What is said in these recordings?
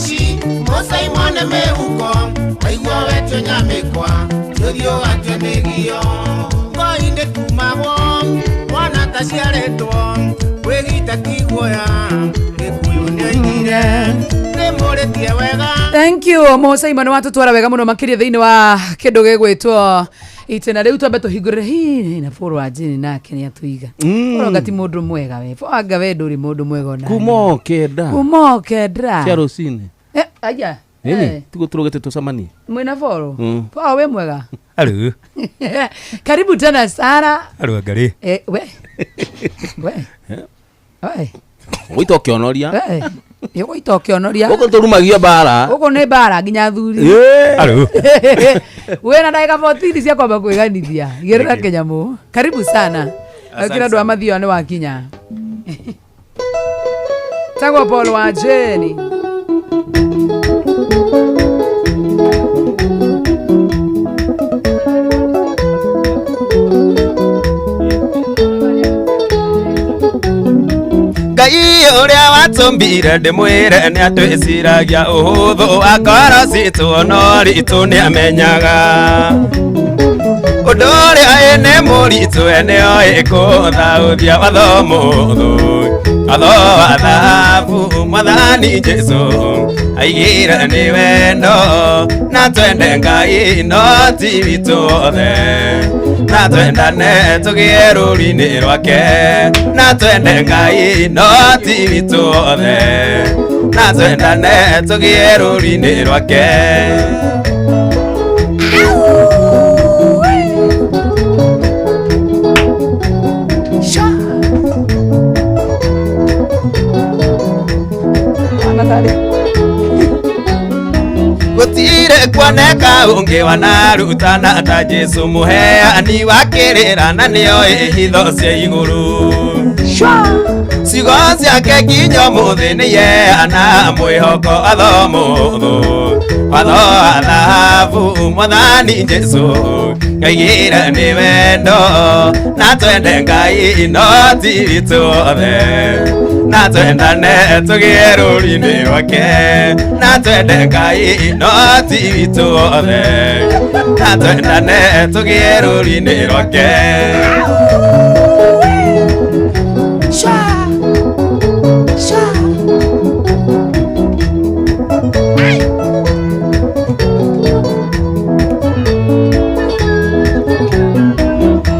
ici mũcaimone mĩhuko waigua wetio nyamĩkwa tũthiũ gatue mĩgio ngoi-inĩ kumagwo mwana taciarĩtwo kwĩgita ti guoya gĩkũyũ nĩoigire nĩmũrĩtie wega. Thank you mo Simon watutwara wega muno makiria thiini wa kindu gigwitwo itena riu twambe tuhingurire hi na Paul wa Jane nake ni atuiga Paul ti mundu mwega we Paul anga we nduri mundu mwega ona kuma o kenda kuma o kenda cia rũcinĩ eh aya nini tiguo tũrũgĩte tũcemanie mwina Paul Paul we mwega Alo, karibu tena sana alo angarĩ. eh, we we we gũita ũkĩonoria we ĩgũita ũkĩonoria gũkũ tũrumagia mbara gũkũ nĩ mbara nginya athuri Alo. wĩna ndagĩka 14 cia kwamba kwĩganithia igĩrĩra kĩnyamũ karibu sana kila andũ a mathio nĩ wakinya tagwo Paul wa Jane. Ngai ũrĩa watũmbire ndĩmwĩre nĩ atwĩciragia ũhũthũ wa ngoro citũ no ritũ nĩ amenyaga ũndũ ũrĩa ĩ nĩ mũritũ we nĩoĩ kũthaũthia watho mũhũthũ watho wa thahabu mwathani Jesũ aigire nĩ wendo na twende Ngai no ti witũ othe na twendane tũgĩe rũri-inĩ rwake na twende Ngai no ti witũ othe na twendane tũgĩe rũri-inĩ rwake. Gũtirĩ kuoneka ũngĩ wanarutana ta Jesũ mũheani wa kĩrĩra na nĩoĩ hitho cia igũrũ ciugo ciake nginya ũmũthĩ nĩyeana mwĩhoko watho mũhũthũ watho wa thahabu mwathani Jesũ aigire nĩ wendo na twende Ngai no ti witũ othe na twendane tũgĩe rũri-inĩ rwake na twende Ngai no ti witũ othe na twendane tũgĩe rũri-inĩ rwake.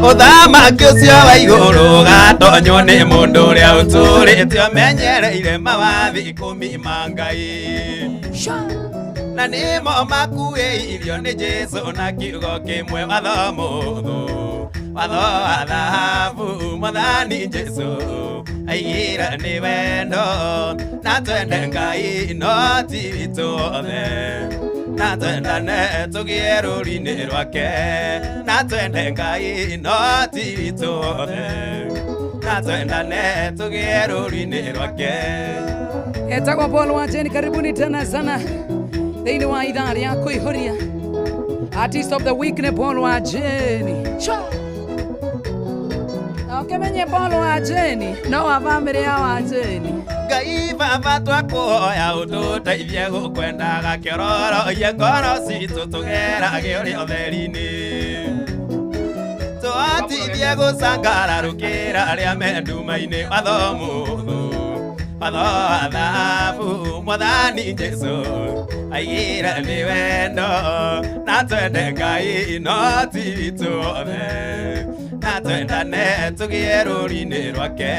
Ũthamaki ũcio wa igũrũ ũgatonywo nĩ mũndũ ũrĩa ũtũrĩte ũmenyereire mawathi ikũmi ma Ngai na nĩmo makuĩirio nĩ Jesũ na kiugo kĩmwe watho mũhũthũ watho wa thahabu mwathani Jesũ aigire nĩ wendo na twende Ngai no ti witũ othe na twendane tũgĩe rũri-inĩ rwake na twende Ngai no ti witũ othe na twendane tũgĩe rũri-inĩ rwake. Etagwo Paul wa Jane, karibuni tena sana thĩinĩ wa ithaa rĩa kũihũria Artist of the Week nĩ Paul wa Jane. Na ũkĩmenye Paul wa Jane no wa bamĩrĩ ya wa Jane. Ngai baba twakũhoya ũtũteithie gũkwendaga kĩororoie ngoro citũ tũgerage ũrĩa ũtheri-inĩ tũhotithie gũcangararũkĩra arĩa me nduma-inĩ watho mũhũthũ watho wa thahabu mwathani Jesũ aigire nĩ wendo na twende Ngai no ti witũ othe na twendane tũgĩe rũri-inĩ rwake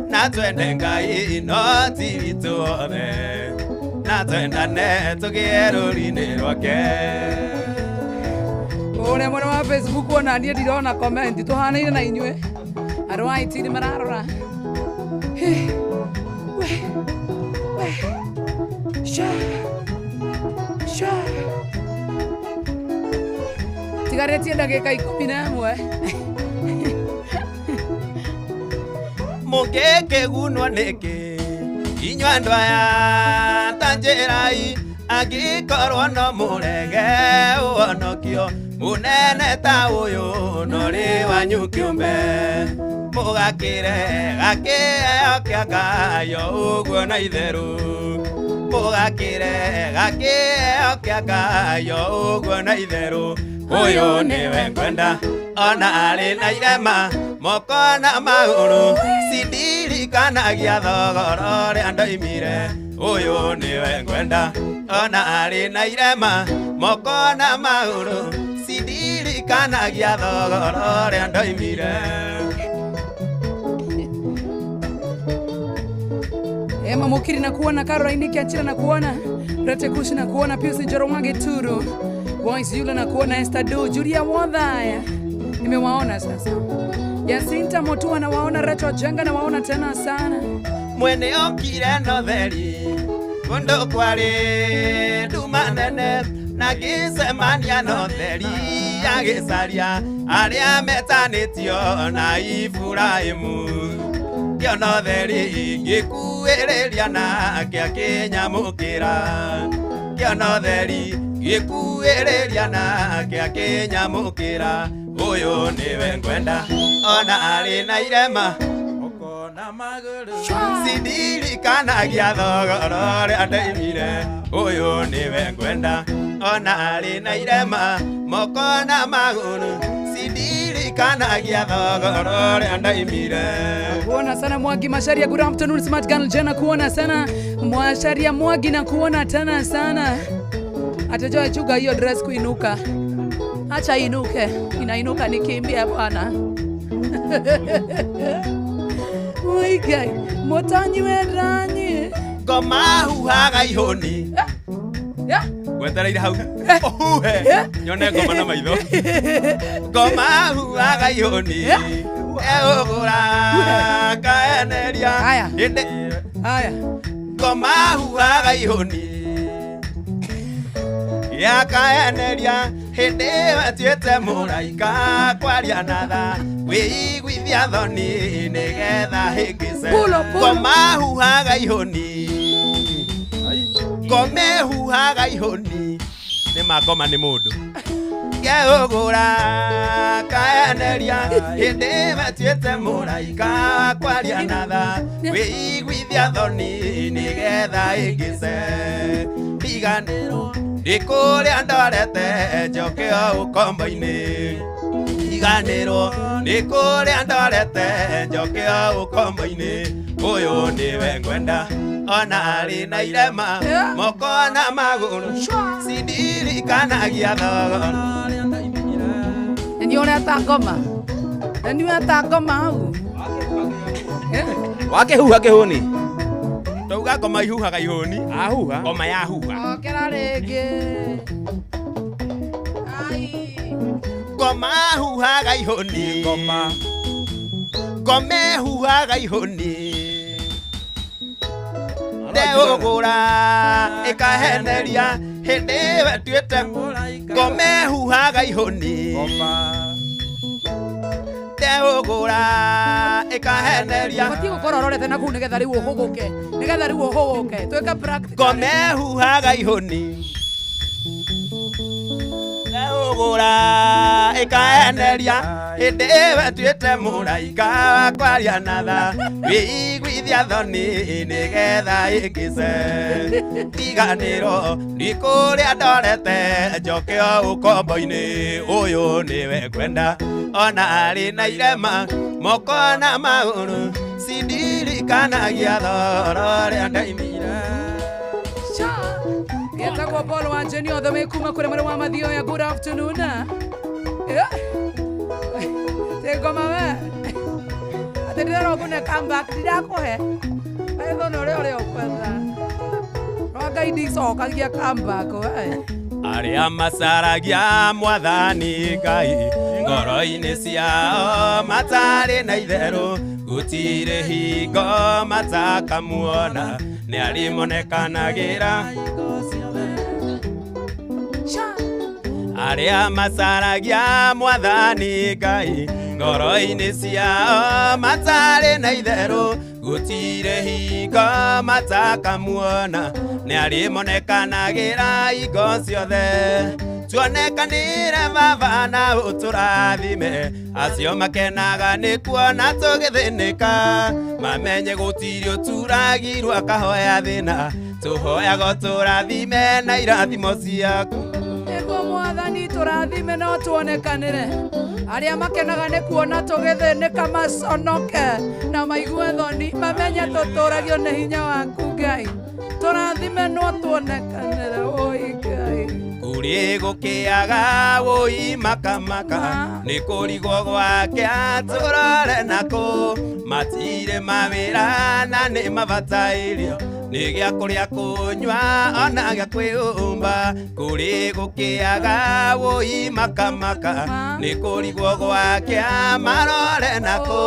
na twende Ngai no ti witũ othe na twendane tũgĩe rũri-inĩ rwake. Ũrĩa mwena wa Facebook ona niĩ ndirona comment tũhanaine na inyuĩ andũ a IT nĩ mararora. We, we, sha, sha. Tigarĩtie ndagĩka 11. Mũngĩkĩgunwo nĩkĩ inyuĩ andũ aya ta njĩrai angĩkorwo no mũrege ũhonokio mũnene ta ũyũ no rĩ wanyu kĩũmbe mũgakĩre gakĩheo kĩa Ngai o ũguo na itherũ Mũgakĩrega kĩheo kĩa Ngai o ũguo na itherũ. Ũyũ nĩwe ngwenda ona arĩ na irema moko na magũrũ, cindirikanagia thogora ũrĩa ndoimire. Ũyũ nĩwe ngwenda ona arĩ na irema moko na magũrũ, cindirikanagia thogora ũrĩa ndoimire. Emma Mukiri na kuona, Caroline Kiachira na kuona, Rete Kushi na kuona, Pius Njoroge Turu, Voice Yule na kuona, Esther Do, Julia Wadhaya. Nimewaona sasa. Jacinta Motua na waona, Rachel Jenga na waona tena sana. Mwene okire no theri kundu kwari nduma nene na ngĩcemania no theri agĩcaria arĩa metanĩtio na Iburahĩmu. Ngĩona theri ngĩkuĩrĩria nake akĩnyamũkĩra. Ngĩona theri ngĩkuĩrĩria nake akĩnyamũkĩra. Ũyũ nĩwe ngwenda ona arĩ na irema cindirikanagia thogora ũrĩa ndoimire. Ũyũ nĩwe ngwenda ona arĩ na irema moko na magũrũ, cindirikanagia thogora ũrĩa ndoimire. Kuona sana Mwangi Masharia, good afternoon Smart Girl Jena, kuona sana Mwasharia Mwangi na kuona tena sana. Atajua chuga hiyo dress kuinuka. Acha inuke, inainuka nikimbia bwana. Oigai, motanyi weranyi. Ngoma huhaga ihũni. Yeah. Gwetereire hau. Ũhuhe. Nyone ngoma na maitho. Ngoma huhaga ihũni. Eũgũra kaeneria. Haya. Hĩndĩ Haya. ngoma huhaga ihũni. Yakaeneria hĩndĩ ĩyo atuĩte mũraika kwaria na tha, wĩiguithia thoni nĩgetha hĩngĩce. Pulo, pulo. Ngoma huhaga ihũni. Ngoma ĩhuhaga ihũni. Nĩ ma ngoma nĩ mũndũ. Ngeũgũra kaeneria hĩndĩ ĩyo atuĩte mũraika kwaria na tha, wĩiguithia thoni nĩgetha hĩngĩce. Ndiganĩrwo ndĩ kũrĩa ndorete njoke o ũkombo-inĩ. Ndiganĩrwo ndĩ kũrĩa ndorete njoke o ũkombo-inĩ. Ũyũ nĩwe ngwenda ona arĩ na irema moko na magũrũ, cindirikanagia thogora. Nĩ ũrĩa ta ngoma. Nĩ ũrĩa ta ngoma hau. Wakĩhuha kĩhũni. Tauga ngoma ihuhaga ihũni. Ahuha. Ngoma yahuha. Okera rĩngĩ. Ai. Ngoma huhaga ihũni. Ngoma. Ngoma ĩhuhaga ihũni. Ndeũgũra ĩkaheneria hĩndĩ ĩyo ĩtuĩte ngoma ĩhuhaga ihũni. Ngoma. Ndeũgũra ĩkaheneria. Ũbatiĩ gũkorwo ũrorete na kũu nĩgetha rĩu ũhũgũke. Nĩgetha rĩu ũhũgũke. Twĩke practical. Ngoma ĩhuhaga ihũni. Ndeũgũra ĩkaheneria hĩndĩ ĩyo ĩtuĩte mũraika wa kwaria na tha, wĩiguithia thoni nĩgetha ĩngĩce. Ndiganĩrwo nĩ kũrĩa ndorete njoke o ũkombo-inĩ. Ũyũ nĩwe ngwenda ona arĩ na irema moko na magũrũ, cindirikanagia thogora ũrĩa ndoimire. Sha. Getagwo Paul wa Jenny othe wĩ kuma kũrĩa mwena wa Mathioya. Good afternoon. Yeah. Te ngoma we. Atĩ ndĩrerwo ngũne comeback ndirakũhe. Wetho nĩ ũrĩa ũrĩa ũkwenda. No Ngai ndicokagia comeback we. Arĩa macaragia mwathani Ngai ngoro-inĩ ciao matarĩ na itherũ, gũtirĩ hingo matakamuona, nĩ arĩmonekanagĩra. Sha. Arĩa macaragia mwathani Ngai ngoro-inĩ ciao matarĩ na itherũ, Gũtirĩ hingo matakamuona nĩ arĩmonekanagĩra hingo ciothe tuonekanĩre baba na ũtũrathime acio makenaga nĩ kuona tũgĩthĩnĩka mamenye gũtirĩ ũturagirwo akahoya thĩna tũhoyaga ũtũrathime na irathimo ciaku. Nĩguo mwathani tũrathime no tuonekanĩre arĩa makenaga nĩ kuona tũgĩthĩnĩka maconoke na maigue thoni mamenye tũtũragio nĩ hinya waku Ngai tũrathime no tuonekanĩre oi Ngai. Kũrĩ gũkĩaga wũi makamaka nĩ kũrigwo gwake atũrore nakũ matirĩ mawĩra na nĩ mabatairio nĩ gĩa kũrĩa kũnyua ona gĩa kwĩhumba kũrĩ gũkĩaga wũi makamaka nĩ kũrigwo gwake marore nakũ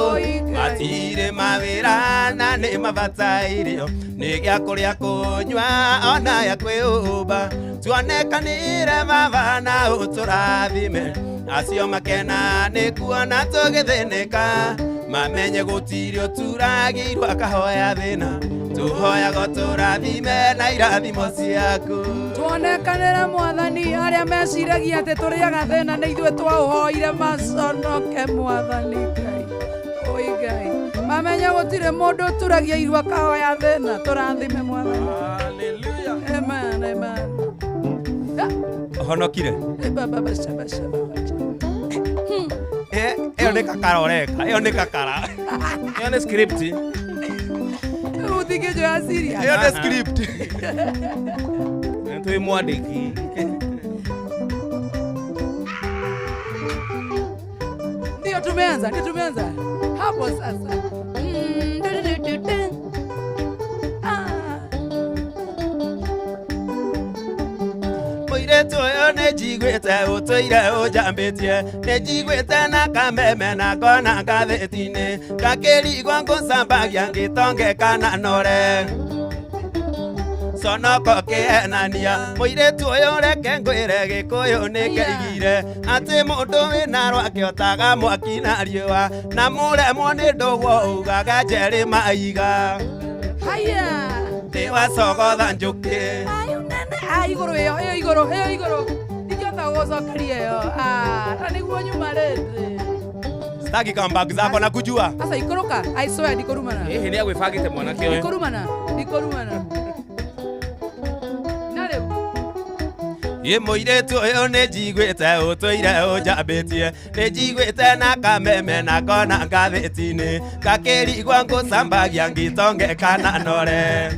matirĩ mawĩra na nĩ mabatairio nĩ gĩa kũrĩa kũnyua ona gĩa kwĩhumba tuonekanĩre baba na ũtũrathime acio makena nĩ kuona tũgĩthĩnĩka mamenye gũtirĩ ũturagirwo akahoya thĩna tũhoyaga ũtũrathime na irathimo ciaku. Tuonekanĩre mwathani arĩa meciragia atĩ tũrĩaga thĩna nĩ ithuĩ twaũhoire maconoke mwathani Ngai oi Ngai mamenye gũtirĩ mũndũ ũturagia iru akahoya thĩna tũrathime mwathani. Hallelujah. Amen, amen. Honokire. Baba basha basha basha. Ĩyo nĩ kakara ũreka, ĩyo nĩ kakara. Ĩyo nĩ script. Uthikĩjo ya serious. Ĩyo nĩ script. Twĩ mwandĩki. Ndio tumeanza, ndio tumeanza. Hapo sasa. Mũirĩtu ũyũ nĩ njiguĩte ũtũire ũnjambĩtie nĩ njiguĩte na kameme na ngona ngathĩti-inĩ ngakĩrigwo ngũcambagia ngĩtonge kana nore conoko kĩhenania mũirĩtu ũyũ reke ngwĩre gĩkũyũ nĩ kĩigire atĩ mũndũ wĩna rwake otaga mwaki na riũa na mũremwo nĩ ndũgwo ugaga njerĩ maiga. Haya. Nĩ wacogotha njũkĩ. Igũrũ ĩyo ĩyo igũrũ ĩyo igũrũ ndingĩhota gũgũcokeria ĩyo na nĩguo nyuma rĩndĩ. Sitaki comeback zako na kujua. Sasa ikũrũka I swear ndikũrumana. Ĩhĩ nĩ agwĩbangĩte mwanake ũyũ. Ndikũrumana ndikũrumana. Na rĩu Ĩ mũirĩtu ũyũ nĩ njiguĩte ũtũire ũnjambĩtie nĩ njiguĩte na kameme na ngona ngathĩti-inĩ ngakĩrigwo ngũcambagia ngĩtonge kana nore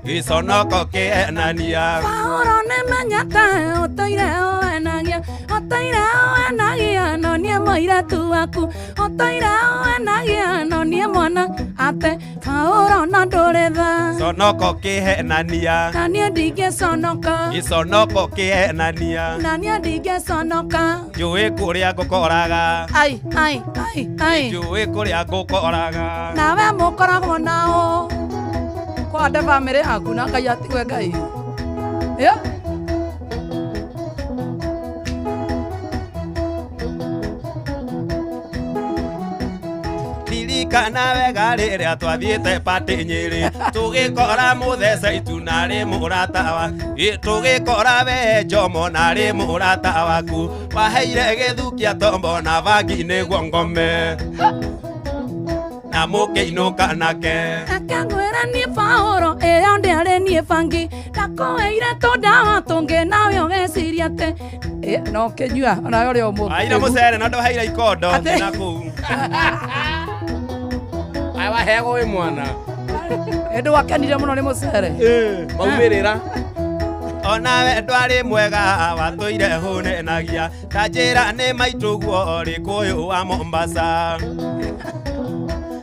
gĩconoko kĩhenania. Paũro nĩ menyete ũtũire ũenagia ũtũire ũenagia no niĩ mũirĩtu waku ũtũire ũenagia no niĩ mwana ate Paũro no ndũrĩ tha. Conoko kĩhenania. Na niĩ ndingĩconoka. Gĩconoko kĩhenania. Na niĩ ndingĩconoka. Njũĩ kũrĩa ngũkoraga. Ai ai ai ai. Njũĩ kũrĩa ngũkoraga. Nawe mũkoragwo nao kwande bamĩrĩ yaku na Ngai atigwe Ngai. Yeah. Ririkana wega rĩrĩa twathiĩte patĩ Nyĩrĩ tũgĩkora mũthece itu narĩ mũrata wa tũgĩkora we Njomo narĩ mũrata waku waheire gĩthukia tombo na bangi nĩguo ngome na mũkĩinũka nake. Akangwĩra niĩ Paũro ĩyo ndĩarĩ niĩ bangi ndakũheire tũndawa tũngĩ nawe ũgeciria atĩ no kĩnyua onawe ũrĩ o mũkĩgu. Aira mũcere na ndwaheire ikondo na kũu. Aya waheagwo wĩ mwana. Ĩndĩ wakenire mũno nĩ mũcere. Maumĩrĩra. Onawe ndwarĩ mwega watũire hũnenagia ta njĩra nĩ maitũguo ũrĩ wa Mombasa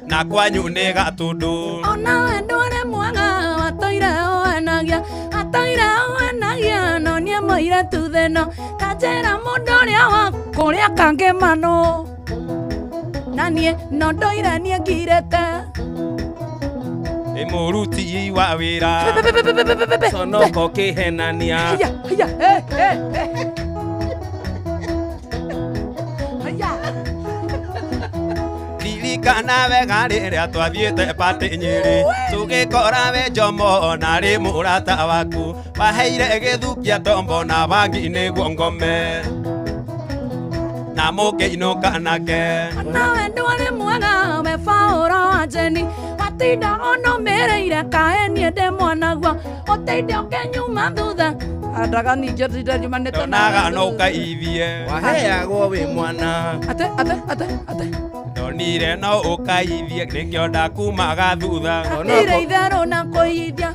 na kwanyu nĩ Gatũndũ. Onawe ndwarĩ mwega watũire ũenagia atũire ũenagia no niĩ mũirĩtu thĩno ta njĩra mũndũ ũrĩa wa kũrĩa kangĩmanũ na niĩ no ndũire niĩ ngirĩte. Nĩ mũruti wa wĩra. Conoko kĩhenania. Haya haya haya. Ndaririkana wega rĩrĩa twathiĩte party Nyĩrĩ tũgĩkora we Njomo narĩ mũrata waku waheire gĩthukia tombo na bangi nĩguo ngome na mũkĩinũka nake. Nawe ndwarĩ mwega we Paũro wa Jeni watinda ũnũmĩrĩire kaĩ niĩ ndĩ mwanagua ũtinde ũkĩnyuma thutha andaga ningĩ ũtinde nyumanĩte ndonaga no ũkaithie waheagwo wĩ mwana ate ate ate ate ndonire no ũkaithie nĩkĩo ndakumaga thutha hatirĩ itherũ na kũithia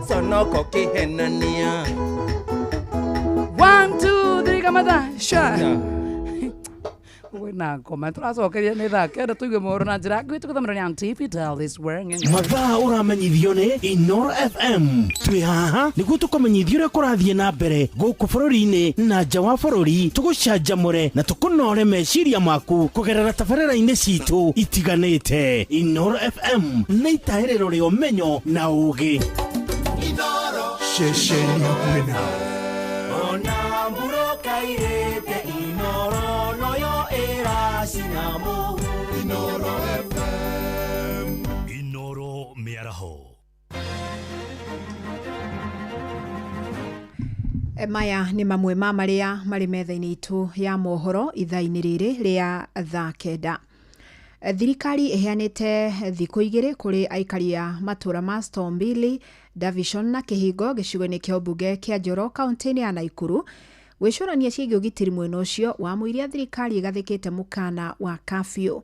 Sonoko kĩhenania 1 2 3 kamatha sure wina ngoma tũracokeria nĩ thaa kenda tũigue mohoro na njĩra nguhĩ tũgũthomerwo nĩ Auntie Fidel this morning. Mathaa ũramenyithio nĩ Inoro FM. Twĩ haha nĩguo tũkũmenyithie ũrĩa kũrathiĩ na mbere gũkũ bũrũri-inĩ na nja wa bũrũri, tũgũcanjamũre na tũkũnore meciria maku kũgerera tabarĩra-inĩ citũ itiganĩte. Inoro FM nĩ itahĩrĩro rĩa ũmenyo na ũũgĩ. Ceceni hakuhĩ nawe. Ona mburoka irĩte Inoro noyo ĩracina mũhu. Inoro FM. Inoro mĩaraho. Maya nĩ mamwe ma marĩa marĩ metha-inĩ itũ ya mohoro ithaa-inĩ rĩrĩ rĩa thaa kenda. Thirikari ĩheanĩte thikũ igĩrĩ kũrĩ aikari a matũra ma Stombili, Davison na Kĩhingo gĩcigo-inĩ kĩa ũmbunge kĩa Njoro kaunti-inĩ ya Naikuru gwĩcũrania ciĩgiĩ ũgitĩri mwena ũcio wa mũiria thirikari ĩgathĩkĩte mũkana wa curfew.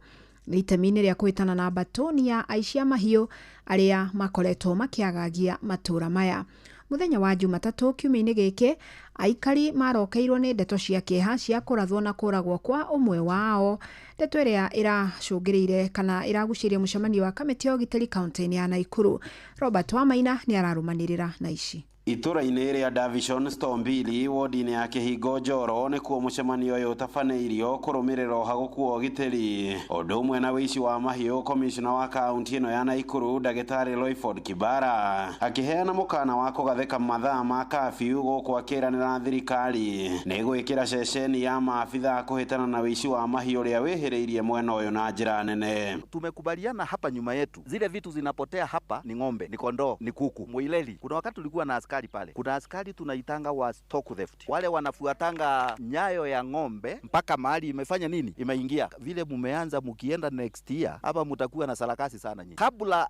Nĩ itemi-inĩ rĩa kũhĩtana na mbatũni ya aici a mahiũ arĩa makoretwo makĩagagia matũra maya. Mũthenya wa Jumatatũ kiumia-inĩ gĩkĩ aikari marokeirwo nĩ ndeto cia kĩeha cia kũrathwo na kũragwo kwa ũmwe wao, ndeto ĩrĩa ĩracũngĩrĩire kana ĩragucĩrĩirie mũcemanio wa kamĩtĩ ya ũgitĩri kaunti-inĩ ya Naikuru. Robert Wamaina nĩ ararũmanĩrĩra na ici. Itũra-inĩ rĩa Davison Stombili wodi-inĩ ya Kĩhingo Njoro nĩkuo mũcemanio ũyũ ũtabanĩirio kũrũmĩrĩra ũhagũku wa ũgitĩri ũndũ ũmwe na wĩici wa mahiũ. Komishona wa kaunti ĩno ya Naikuru ndagĩtarĩ Loyford Kibara akĩheana mũkana wa kũgathĩka mathaa ma curfew gũkũ akĩranĩra thirikari nĩ gwĩkĩra ceceni ya maabitha kũhĩtana na wĩici wa mahiũ ũrĩa wĩhĩrĩirie mwena ũyũ na njĩra nene. Tumekubaliana hapa nyuma yetu, zile vitu zinapotea hapa ni ng'ombe, ni kondoo, ni kuku, mwileli. Kuna wakati tulikuwa na askari pale. Kuna askari tunaitanga wa stock theft. Wale wanafuatanga nyayo ya ng'ombe mpaka mahali imefanya nini? Imeingia. Vile mumeanza mukienda next year, hapa mutakuwa na sarakasi sana nyinyi. Kabla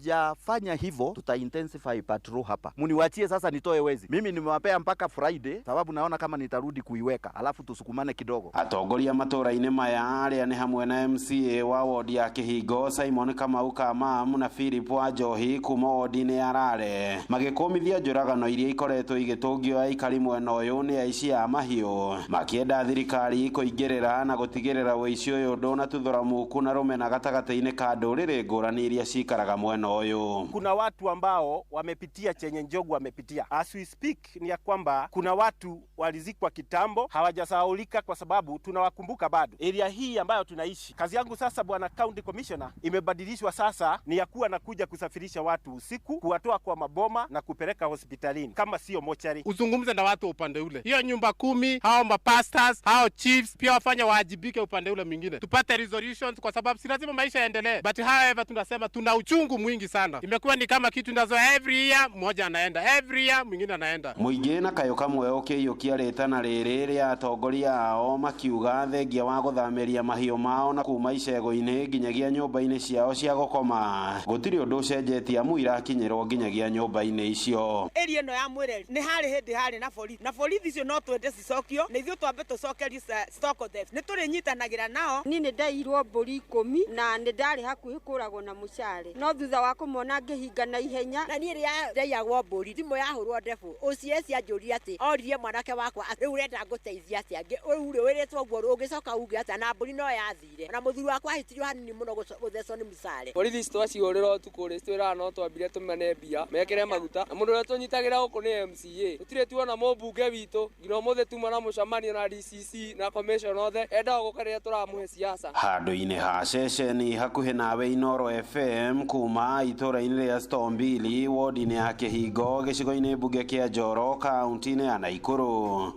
hatujafanya hivyo, tuta intensify patrol hapa. Muniwachie sasa nitoe wezi. Mimi nimewapea mpaka Friday sababu naona kama nitarudi kuiweka. Alafu tusukumane kidogo. Atongoria matũra-inĩ maya arĩa nĩ hamwe na MCA wa wodi ya Kĩhingo Simon Kamau Kamam na Philip Wanjohi kuma wodi-inĩ ya Rare magĩkũmithia njũragano iria ikoretwo igĩtũngio aikari mwena ũyũ nĩ aici a mahiũ, makĩenda thirikari kũingĩrĩra na gũtigĩrĩra ũici ũyũ ndũnatuthũra muku na rũmena gatagatĩ-inĩ ka ndũrĩrĩ ngũrani iria cikaraga mwena ũyũ. Kuna watu ambao wamepitia chenye Njogu wamepitia. As we speak ni ya kwamba kuna watu walizikwa kitambo hawajasahaulika kwa sababu tunawakumbuka bado. Area hii ambayo tunaishi, kazi yangu sasa bwana county commissioner imebadilishwa sasa ni ya kuwa nakuja kusafirisha watu usiku, kuwatoa kwa maboma na kupeleka hospitalini kama sio mochari. Uzungumze na watu upande ule, hiyo nyumba 10, hao mapastors, hao chiefs pia wafanya waajibike upande ule mwingine, tupate resolutions kwa sababu si lazima maisha yaendelee. But however tunasema tuna uchungu mwingi sana, imekuwa ni kama kitu nazo every year mmoja anaenda, every year mwingine anaenda. Mũingĩ na kayũ kamwe ũkĩiyũkia rĩtana rĩrĩ rĩa atongoria ao makiuga thengia wa gũthamĩria mahiũ mao na kuma icego-inĩ nginyagia nyũmba-inĩ ciao cia gũkoma gũtirĩ ũndũ ũcenjetie amu irakinyĩrwo nginyagia nyũmba-inĩ icio. Area ĩno ya Mwĩreri nĩ harĩ hĩndĩ harĩ na borithi, na borithi icio no twende cicokio na ithuĩ twambe tũcokerie stock theft, nĩ tũrĩnyitanagĩra nao. Niĩ nĩ ndairwo mbũri 10 na nĩ ndarĩ hakuhĩ kũragwo na mũcare, no thutha wa kũmona ngĩhinga na ihenya. Na niĩ rĩrĩa ndaiyagwo mbũri thimũ yahũrwo ndebu OCS anjũria atĩ oririe mwanake wakwa rĩu ũrenda ngũteithia atĩa, rĩu rĩ wĩrĩtwo ũguo ũngĩcoka uge atĩa, na mbũri no yathire na mũthuri wakwa ahĩtirio hanini mũno gũthecwo nĩ mũcare. Borithi citwacihũrĩra ũtukũ rĩ citwĩraga no twambire tũmene mbia mekĩre maguta, na mũndũ ũrĩa tũnyitagĩra gũkũ nĩ MCA. Tũtirĩ tuona mũmbunge witũ nginya ũmũthĩ tuma na mũcemanio na DCC na commission othe endaga gũka rĩrĩa tũramũhe siasa. Handũ-inĩ ha ceceni hakuhĩ nawe Inoro FM kuma itũra-inĩ rĩa Stombili wodi-inĩ ya Kĩhingo gĩcigo-inĩ mbunge kĩa Njoro kaunti-inĩ ya Naikuru.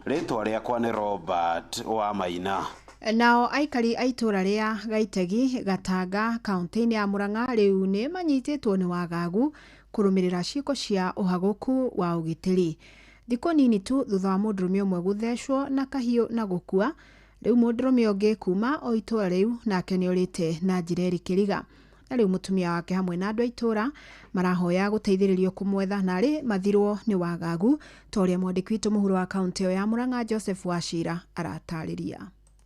Rĩtwa rĩakwa nĩ Robert Wamaina. Nao aikari a itũũra rĩa Gaitegi Gatanga kaunti-inĩ ya Murang'a rĩu nĩ manyitĩtwo nĩ wagagu kũrũmĩrĩra ciĩko cia ũhagũku wa ũgitĩri. Thikũ nini tu thutha wa mũndũrũme ũmwe gũthecwo na kahiũ na gũkua, rĩu mũndũrũme ũngĩ kuma o itũũra rĩu nake nĩorĩte na njĩra ĩrĩ kĩriga. Na rĩu mũtumia wake hamwe na andũ a itũũra marahoya gũteithĩrĩrio kũmwetha narĩ mathirwo nĩ wagagu ta ũrĩa mwandĩki witũ mũhuro wa kaunti ĩyo ya Murang'a Joseph Wachira aratarĩria.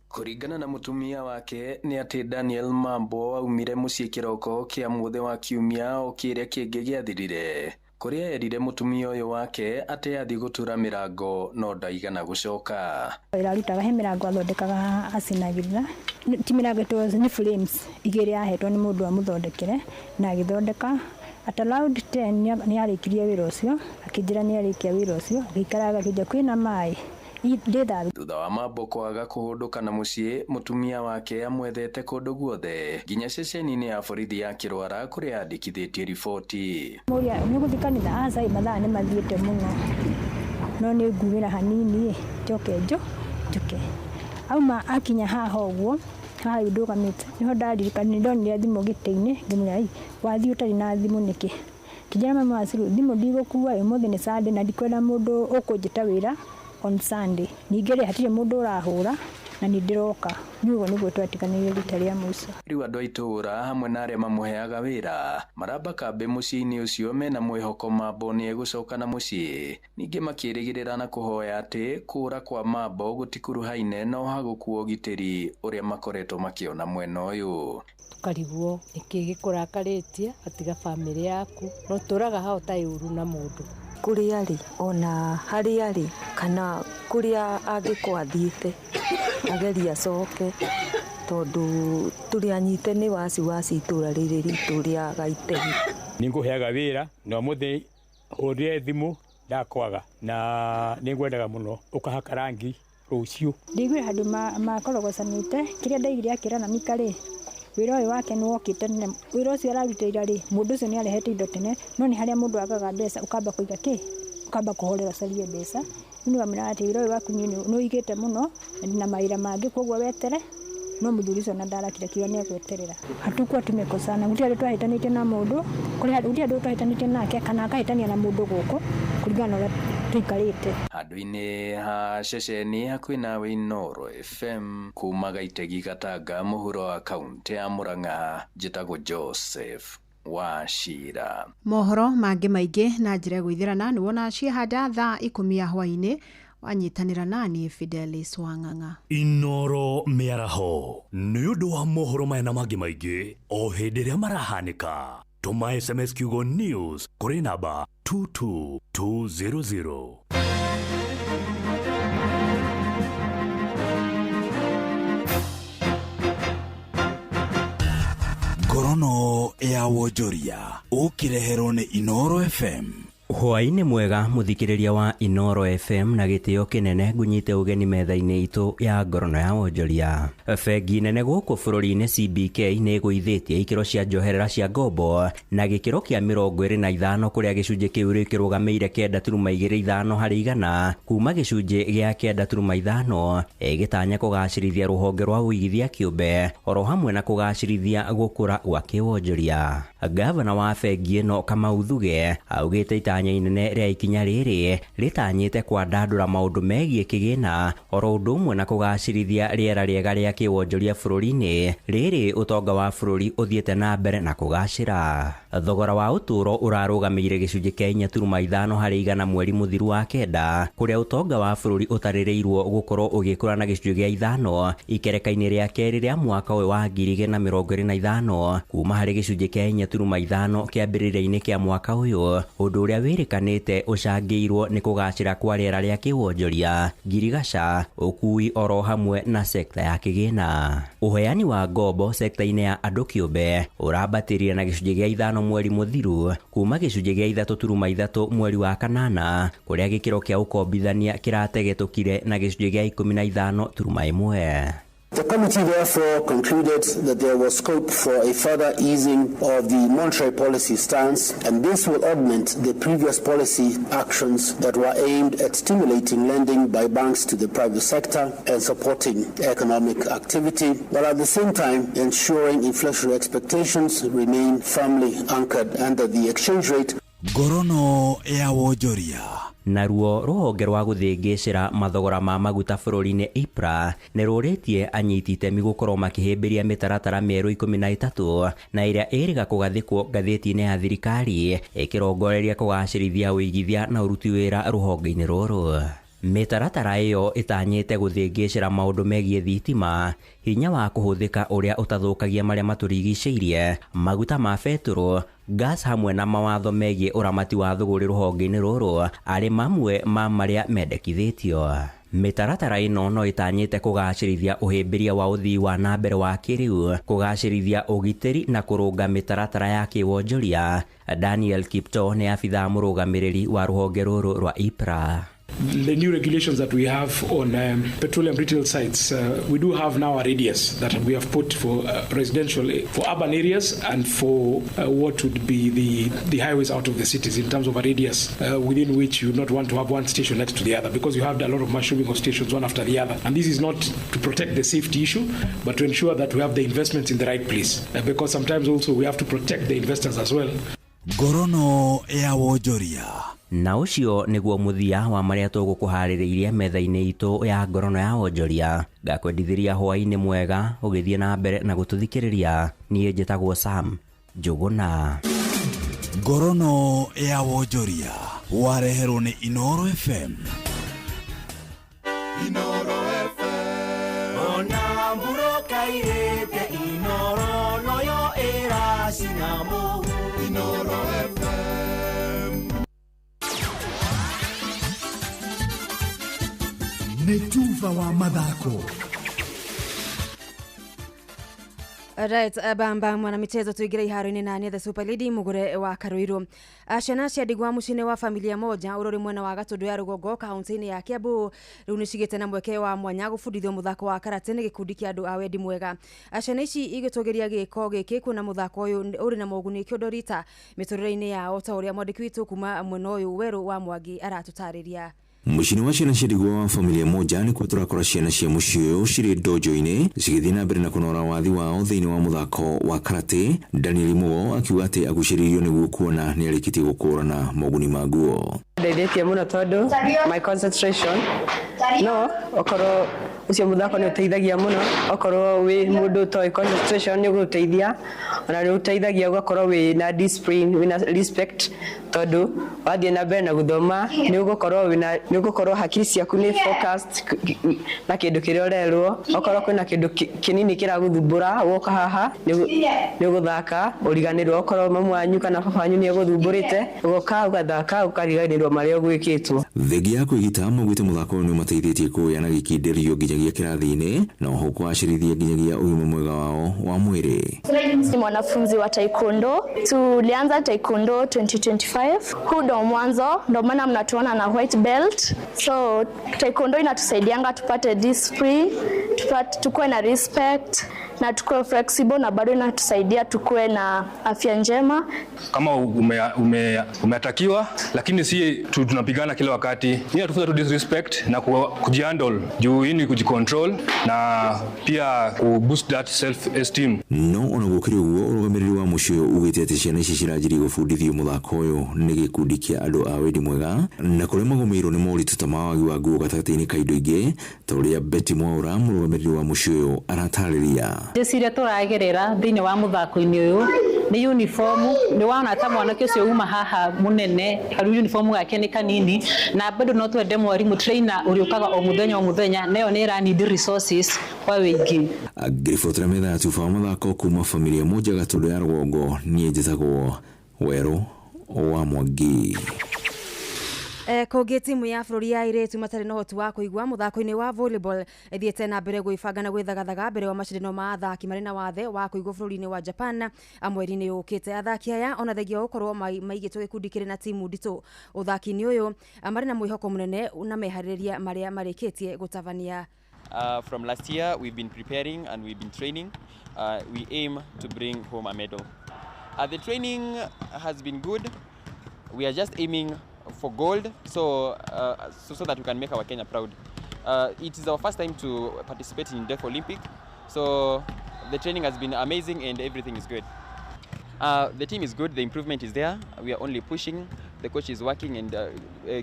Kũringana na mũtumia wake nĩ atĩ Daniel Mambo aumire mũciĩ kĩroko kĩa mũthĩ wa kiumia o kĩrĩa kĩngĩ gĩathirire, kũrĩa erire mũtumia ũyũ wake atĩ athiĩ gũtura mĩrango no ndaigana gũcoka. Ĩrarutaga he mĩrango athondekaga acinagĩrĩra, ti mĩrango it was nĩ frames igĩrĩ ahetwo nĩ mũndũ amũthondekere na agĩthondeka. At around 10 nĩ arĩkirie wĩra ũcio, akĩnjĩra nĩ arĩkia wĩra ũcio, agĩikaraga akĩnjĩra kwĩna maĩ. Thutha wa Mambo kwaga kũhũndũka na mũciĩ, mũtumia wake amwethete kũndũ guothe nginya ceceni-inĩ ya borithi ya Kĩrwara kũrĩa andĩkithĩtie riboti. Mũria nĩ gũthiĩ kanitha aca mathaa nĩ mathiĩte mũno, no nĩ ngumĩra hanini njoke njoke. Auma akinya haha ũguo haha rĩu ndũgamĩte nĩho ndaririkanire ndonire thimũ gĩtĩ-inĩ ngĩmwĩra wathiĩ ũtarĩ na thimũ nĩkĩ? Kĩnjĩra mama wa Ciru thimũ ndigũkua ũmũthĩ nĩ Sunday na ndikwenda mũndũ ũkũnjĩta wĩra on Sunday. Ningĩ rĩ hatirĩ mũndũ ũrahũra na nĩ ndĩroka. Nĩguo nĩguo twatiganĩire rita rĩa mũico. Rĩu andũ a itũũra hamwe na arĩa mamũheaga wĩra maramba kambĩ mũciĩ-inĩ ũcio mena mwĩhoko Mambo nĩ egũcoka na mũciĩ, ningĩ makĩrĩgĩrĩra na kũhoya atĩ kũũra kwa Mambo gũtikuruhaine na ũhagũku wa ũgitĩri ũrĩa makoretwo makĩona mwena ũyũ. Tũkarigwo nĩkĩ gĩkũrakarĩtie atiga bamĩrĩ yaku no tũraga hau ũtarĩ ũru na mũndũ. Kũrĩa arĩ ona harĩa arĩ kana kũrĩa angĩkorwo athiĩte agerie acoke tondũ tũrĩ anyite nĩ waciwaci itũũra rĩrĩ ritũ rĩa Gaitegi. Nĩ ngũheaga wĩra na ũmũthĩ hũrĩre thimũ ndakwaga na nĩ ngwendaga mũno ũkahaka rangi rũciũ. Ndaiguire handũ makorogocanĩte kĩrĩa ndaiguire akĩra na Mika rĩ wĩra ũyũ wake nĩ wokĩte tene, wĩra ũcio ararutĩra rĩ mũndũ ũcio nĩ arehete indo tene, no nĩ harĩa mũndũ agaga mbeca ũkamba kũiga kĩ ũkamba kũhorera ũcarie mbeca. Rĩu nĩwamwĩra atĩ wĩra ũyũ waku niĩ nĩ ũigĩte mũno na mawĩra mangĩ koguo wetere, no mũthuri ũcio ona ndarakira kiuga nĩ egweterera. Hatukuwa tumekosana, gũtirĩ handũ twahĩtanĩtie na mũndũ, gũtirĩ handũ twahĩtanĩtie nake kana akahĩtania na mũndũ gũkũ kũringana na ũrĩa tũikarĩte. Handũ-inĩ ha ceceni hakuhĩ nawe Inooro FM kuma Gaitegi Gatanga mũhuro wa kaunti ya Murang'a, njĩtagwo Joseph Wachira. Mohoro mangĩ maingĩ na njĩra ĩgũithĩrana nĩ wona ciehanda thaa 10 ya hwaĩ-inĩ wanyitanĩra nani Fidelis Wang'ang'a. Inooro mĩaraho nĩ ũndũ wa mohoro maya na mangĩ maingĩ o hĩndĩ ĩrĩa marahanĩka. Tũma SMS kiugo news kũrĩ namba 22200. Ngorono ya wonjoria ũkĩreherwo nĩ Inooro FM. Hwaĩ-inĩ mwega mũthikĩrĩria wa Inooro FM na gĩtĩo kĩnene ngunyite ũgeni metha-inĩ itũ ya ngorono ya wonjoria. Bengi nene gũkũ bũrũri-inĩ CBK nĩ ĩgũithĩtie ikĩro cia njoherera cia ngombo na gĩkĩro kĩa 25 kũrĩa gĩcunjĩ kĩu rĩu kĩrũgamĩire 9.25 harĩ igana kuma gĩcunjĩ gĩa 9.5 ĩgĩtanya kũgacĩrithia rũhonge rwa ũigithia kĩũmbe oro hamwe na kũgacĩrithia gũkũra gwa kĩwonjoria. Gavana wa bengi ĩno Kamau Thuge augĩte itanya inene rĩa ikinya rĩrĩ rĩtanyĩte kwandandũra maũndũ megiĩ kĩgĩna oro ũndũ ũmwe na kũgacĩrithia rĩera rĩega rĩa kĩwonjoria bũrũri-inĩ rĩrĩ ũtonga wa bũrũri ũthiĩte na mbere na kũgacĩra. Thogora wa ũtũũro ũrarũgamĩire gĩcunjĩ kĩa 4.5 harĩ igana mweri mũthiru wa kenda kũrĩa ũtonga wa bũrũri ũtarĩrĩirwo gũkorwo ũgĩkũra na gĩcunjĩ gĩa 5 ikereka-inĩ rĩa kerĩ rĩa mwaka ũyũ wa 2025 kuma harĩ gĩcunjĩ kĩa 4.5 kĩambĩrĩria-inĩ kĩa mwaka ũyũ, ũndũ ũrĩa wĩrĩkanĩte ũcangĩirwo nĩ kũgacĩra kwa rĩera rĩa kĩwonjoria, ngirigaca, ũkui oro hamwe na sekta ya kĩgĩna. Ũheani wa ngombo sekta-inĩ ya andũ kĩũmbe ũrambatĩrire na gĩcunjĩ gĩa 5 mweri mũthiru kuma gĩcunjĩ gĩa 3.3 mweri wa kanana kũrĩa gĩkĩro kĩa ũkombithania kĩrategetũkire na gĩcunjĩ gĩa 15.1. The committee therefore concluded that there was scope for a further easing of the monetary policy stance, and this will augment the previous policy actions that were aimed at stimulating lending by banks to the private sector and supporting economic activity, while at the same time ensuring inflationary expectations remain firmly anchored under the exchange rate. Ngorono ya wonjoria. Naruo rũhonge rwa gũthĩngĩcĩra mathogora ma maguta bũrũri-inĩ IPRA nĩ rũrĩtie anyiti itemi gũkorwo makĩhĩmbĩria mĩtaratara mĩerũ 13 na ĩrĩa ĩrĩga kũgathĩkwo ngathĩti-inĩ ya thirikari ĩkĩrongoreria kũgacĩrithia ũigithia na ũruti wĩra rũhonge-inĩ rũrũ. Mĩtaratara ĩyo ĩtanyĩte gũthĩngĩcĩra maũndũ megiĩ thitima, hinya wa kũhũthĩka ũrĩa ũtathũkagia marĩa matũrigicĩirie, maguta ma betũrũ, gas hamwe na mawatho megiĩ ũramati wa thũgũrĩ rũhonge-inĩ rũrũ arĩ mamwe ma marĩa mendekithĩtio. Mĩtaratara ĩno no ĩtanyĩte kũgacĩrithia ũhĩmbĩria wa ũthii wa na mbere wa kĩrĩu, kũgacĩrithia ũgitĩri na kũrũnga mĩtaratara ya kĩwonjoria. Daniel Kipto nĩ abithaa mũrũgamĩrĩri wa rũhonge rũrũ rwa IPRA. The new regulations that we have on petroleum retail sites, we do have now a radius that we have put for residential, for urban areas and for what would be the highways out of the cities in terms of a radius within which you would not want to have one station next to the other, because you have a lot of mushrooming of stations one after the other. And this is not to protect the safety issue, but to ensure that we have the investments in the right place, because sometimes also we have to protect the investors as well. Ngorono ya wonjoria. Na ũcio nĩguo mũthia wa marĩa tũgũkũharĩrĩirie metha-inĩ itũ ya ngorono ya wonjoria. Ngakwendithĩria hwaĩ-inĩ mwega ũgĩthiĩ na mbere na gũtũthikĩrĩria. Niĩ njĩtagwo Sam Njũgũna. Ngorono ya wonjoria wareherwo nĩ Inoro FM. Inoro FM. Ona mburoka irĩte Inoro noyo ĩracina mũhu. Inoro FM. Nĩ tuba wa mathako. Right, bamba mwanamichezo tuingire iharo-inĩ na nĩ the Super Lady Mugure wa Karuiru. Ciana cia ndigwa mũciĩ-inĩ wa familia moja ũrori mwena wa Gatũndũ ya rũgongo kaunti-inĩ ya Kiambu rĩu nĩcigĩte na mweke wa mwanya gũbundithio mũthako wa karate nĩ gĩkundi kĩa andũ a wendi mwega. Ciana ici igĩtũgĩria gĩko gĩkĩ kuona mũthako ũyũ ũrĩ na moguni kĩondorita mĩtũrĩre-inĩ yao ta ũrĩa mwandĩki witũ kuma mwena ũyũ Werũ wa Mwangi aratũtarĩria. Mũciĩ-inĩ wa ciana cia ndigwa wa familia moja nĩkuo tũrakora ciana cia mũciĩ ũyũ cirĩ dojo-inĩ cigĩthiĩ na mbere na kũnora wathi wao thĩinĩ wa mũthako wa karate. Daniel Mugo akiuga atĩ agucĩrĩirio nĩguo kuona nĩ arĩkĩtie gũkũrana moguni maguo. Ndeithĩtie mũno tondũ my concentration no okorwo ũcio mũthako nĩ ũteithagia mũno, okorwo wĩ mũndũ ũtoĩ concentration nĩ ũgũteithia, ona nĩ ũteithagia ũgakorwo wĩ na discipline, wĩna respect, tondũ wathiĩ na mbere na gũthoma nĩ ũgũkorwo wĩna nĩ ũgũkorwo hakiri ciaku nĩ focused na kĩndũ kĩrĩa ũrerwo. Okorwo kwĩna kĩndũ kĩnini kĩragũthumbũra woka haha nĩ ũgũthaka ũriganĩrwo, okorwo mamu wanyu kana baba wanyu nĩ egũthumbũrĩte ũgoka ũgathaka ũkariganĩrwo marĩa ũgwĩkĩtwo. Thengia ya kwĩgita maugĩte mũthako ũyũ nĩ ũmateithĩtie kũgĩa na gĩkindĩrio nginyagia kĩrathi-inĩ na oho kũgacĩrithia nginyagia ũgima mwega wao wa mwĩrĩ. Ni mwanafunzi wa taekwondo. Tulianza taekwondo 2025. Huu ndo mwanzo, ndo maana mnatuona na white belt. So taekwondo inatusaidianga tupate discipline, tukue na respect na tukue flexible, na bado inatusaidia tukue na afya njema. Kama umeatakiwa lakini si tunapigana kila wakati. Hii inatufunza tu disrespect na kujihandle juu hii ni kujicontrol na pia ku boost that self esteem. No ona gũkĩrĩ ũguo ũrũgamĩrĩri wa mũciĩ ũyũ ugĩte atĩ ciana ici ciranjirie gũbundithio mũthako ũyũ nĩ gĩkundi kĩa andũ a wendi mwega na kũrĩa magũmĩirwo nĩ moritũ ta ma wagi wa nguo gatagatĩ-inĩ ka indo ingĩ ta ũrĩa Betty Mwaura mũrũgamĩrĩri wa mũciĩ ũyũ aratarĩria. Challenges iria tũragerera thĩinĩ wa mũthako-inĩ ũyũ nĩ uniform, nĩ wona ta mwanake ũcio uma haha mũnene rĩu uniform yake nĩ kanini, na bado no twende mwarimũ trainer ũrĩũkaga o mũthenya o mũthenya, nayo nĩ ĩra need resources kwa wĩingĩ. Ngĩribotera metha ya tuba wa mathako kuma familia moja Gatũndũ ya rũgongo, niĩ njĩtagwo Werũ wa Mwangi. Kũngĩ timu ya bũrũri ya airĩtu matarĩ na ũhoti wa kũigua mũthako-inĩ wa volleyball ĩthiĩte na mbere gwĩbanga na gwĩthagathaga mbere wa macindano ma athaki marĩ na wathe wa kũigua bũrũri-inĩ wa Japan mweri-inĩ ũkĩte. Athaki aya ona thengia wa gũkorwo maigĩtwo gĩkundi kĩrĩ na timu nditũ ũthaki-inĩ ũyũ marĩ na mwĩhoko mũnene na meharĩrĩria marĩa marĩkĩtie gũtabania. From last year, we've been preparing and we've been training. We aim to bring home a medal. The training has been good. We are just aiming for gold so that we can make our Kenya proud. It is our first time to participate in Deaf Olympic, so the training has been amazing and everything is good. The team is good, the improvement is there. We are only pushing. The coach is working and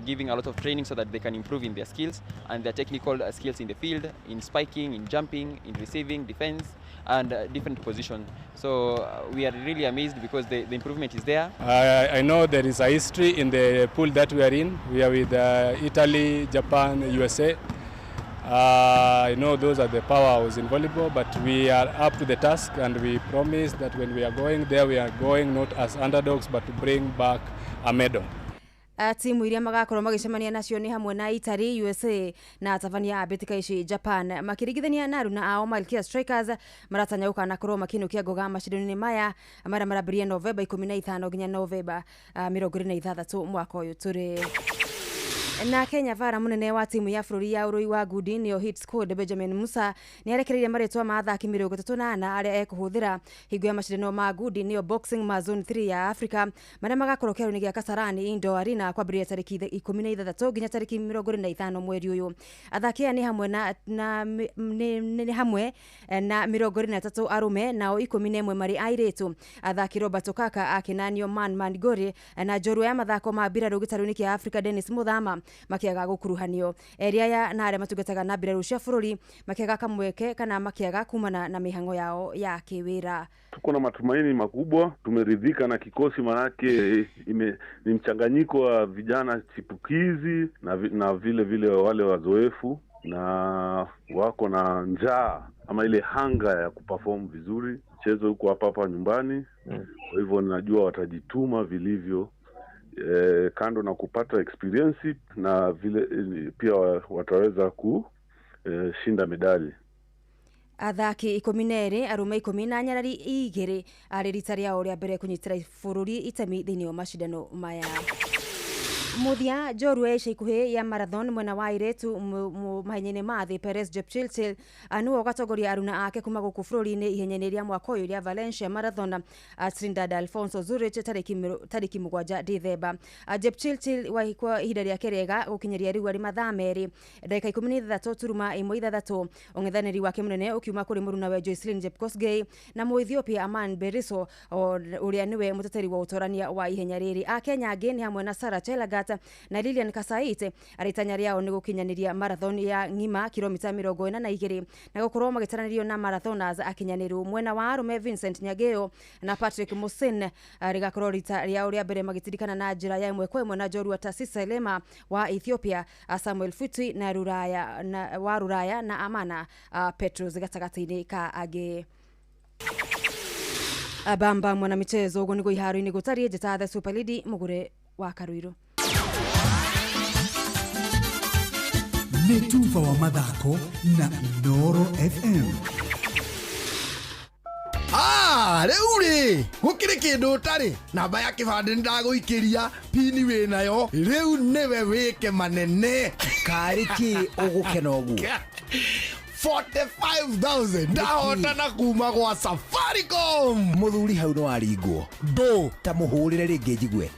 giving a lot of training so that they can improve in their skills and their technical skills in the field, in spiking, in jumping, in receiving, defense, and different positions. So we are really amazed because the improvement is there. I know there is a history in the pool that we are in. We are with Italy, Japan, USA. I know those are the powerhouse in volleyball, but we are up to the task, and we promise that when we are going there, we are going not as underdogs, but to bring back a medal. Timu iria magakorwo magicemania nacio nĩ hamwe na Italy, USA na atabania a mbĩtĩka ici Japan. Makĩringithania na aruna ao Malkia Strikers maratanya gũkanakorwo makĩinũkia ngoga macindano-inĩ maya marĩa marambĩrĩria Novemba 15 nginya Novemba 26 mwaka ũyũ tũrĩ. Na Kenya vara munene wa timu ya bũrũri ya ũrũi wa ngundi nĩyo Hit Squad Benjamin Musa nĩ arekereirie marĩtwa ma athaki 34 arĩa ekũhũthĩra hingo ya macindano ma ngundi nĩyo Boxing ma Zone 3 ya Africa marĩa magakorwo kĩharo-inĩ gĩa Kasarani Indoor Arena kwambĩrĩria tarĩki 16 nginya tarĩki 25 mweri ũyũ. Athaki aya nĩ hamwe na nĩ hamwe na 23 arũme nao 11 marĩ airĩtu. Athaki Robert Okaka akinanio Man Mangori na njorua ya mathako ma mbirarũ gĩtarũ-inĩ kĩa Africa Dennis Muthama makiaga gukuruhanio. Eri aya na aria matungataga na mbirarũ cia bũrũri makiaga kamweke kana makiaga kumana na mihango yao ya kiwira. Tuko na matumaini makubwa, tumeridhika na kikosi manake ni mchanganyiko wa vijana chipukizi na vile vile wale wazoefu na wako na njaa ama ile hanga ya kuperform vizuri. Mchezo huko hapa hapa nyumbani. Kwa hivyo ninajua watajituma vilivyo. Kando na kupata experience na vile pia wataweza kushinda medali. Athaki 12 arume 10 na nyarari 2 arĩ rita rĩao rĩa mbere kũnyitĩra bũrũri itemi thĩinĩ wa macindano maya. Muthia njorua ya ica ikuhĩ ya marathon mwena wa airĩtu mahenya-inĩ ma thĩ Perez Jepchirchir nĩwe ũgatongoria aruna ake kuma gũkũ bũrũri-inĩ ihenya-inĩ rĩa mwaka ũyũ rĩa Valencia Marathon Trinidad Alfonso Zurich tarĩki 7 Dithemba. Jepchirchir kwa ihinda rĩake rĩega gũkinyĩria rĩu arĩ mathaa 2 ndagĩka 16.16, ũng'ethanĩri wake mũnene ũkiuma kũrĩ mũrunawe Joycelyn Jepkosgei na Mũethiopia Aman Beriso ũrĩa nĩwe mũteteri wa ũtorania wa ihenya rĩrĩ. Akenya angĩ nĩ hamwe na Sarah Chelagat na Lilian Kasait aritanya rĩao nĩ gũkinyanĩria marathon ya ng'ima kilomita 42 na gũkorwo magĩtaranĩrio na marathoners akinyanĩru. Mwena wa arũme Vincent Nyageo na Patrick Musin rĩgakorwo rita rĩao rĩa mbere magĩtirikana na njĩra ya 1-1 na njorua Tasisa Lema wa Ethiopia, Samuel Futi na Ruraya na wa Ruraya na Amana Petros gatagatĩ-inĩ ka angĩ. Abamba mwana michezo ũguo nĩguo iharo-inĩ gũtariĩ. Njĩta The Super Lady Mũgure wa Karuiru. Nĩ tuba wa mathako na Inooro FM. Rĩu rĩ gũkĩrĩ kĩndũ ũtarĩ namba ya kĩbandĩ nĩndagũikĩria pini wĩnayo rĩu nĩwe wĩke manene karĩ kĩ ũgũkena ũguo 45,000 ndahotana kuma gwa Safaricom. Mũthuri hau nĩwaringwo ndũ ta mũhũrĩre rĩngĩ njigue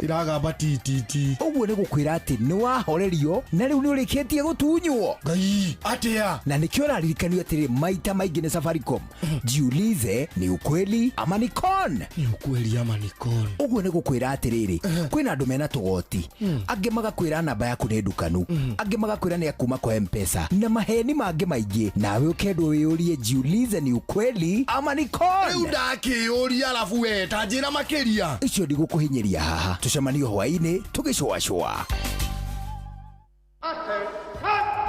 iragamba ttt. Ũguo nĩ gũkwĩra atĩ nĩ wahorerio na rĩu nĩ ũrĩkĩtie gũtunywo. Ngai atĩa? Na nĩkĩo ũraririkanio atĩrĩ maita maingĩ nĩ Safaricom. Jiulize ni ukweli ama ni con. Ni ukweli ama ni con. Ũguo nĩ gũkwĩra atĩrĩrĩ kwĩna andũ mena tũgoti angĩ magakwĩra namba yaku nĩ ndukanu angĩ magakwĩra nĩ akuma kwa M-Pesa na maheni mangĩ maingĩ, nawe ũkendwo wĩyũrie jiulize ni ukweli ama ni con. Rĩu ndakĩyũria arabu we ta njĩra makĩria. Icio ndigũkũhinyĩria haha, tũcemanio hwaĩ-inĩ tũgĩcũacũa.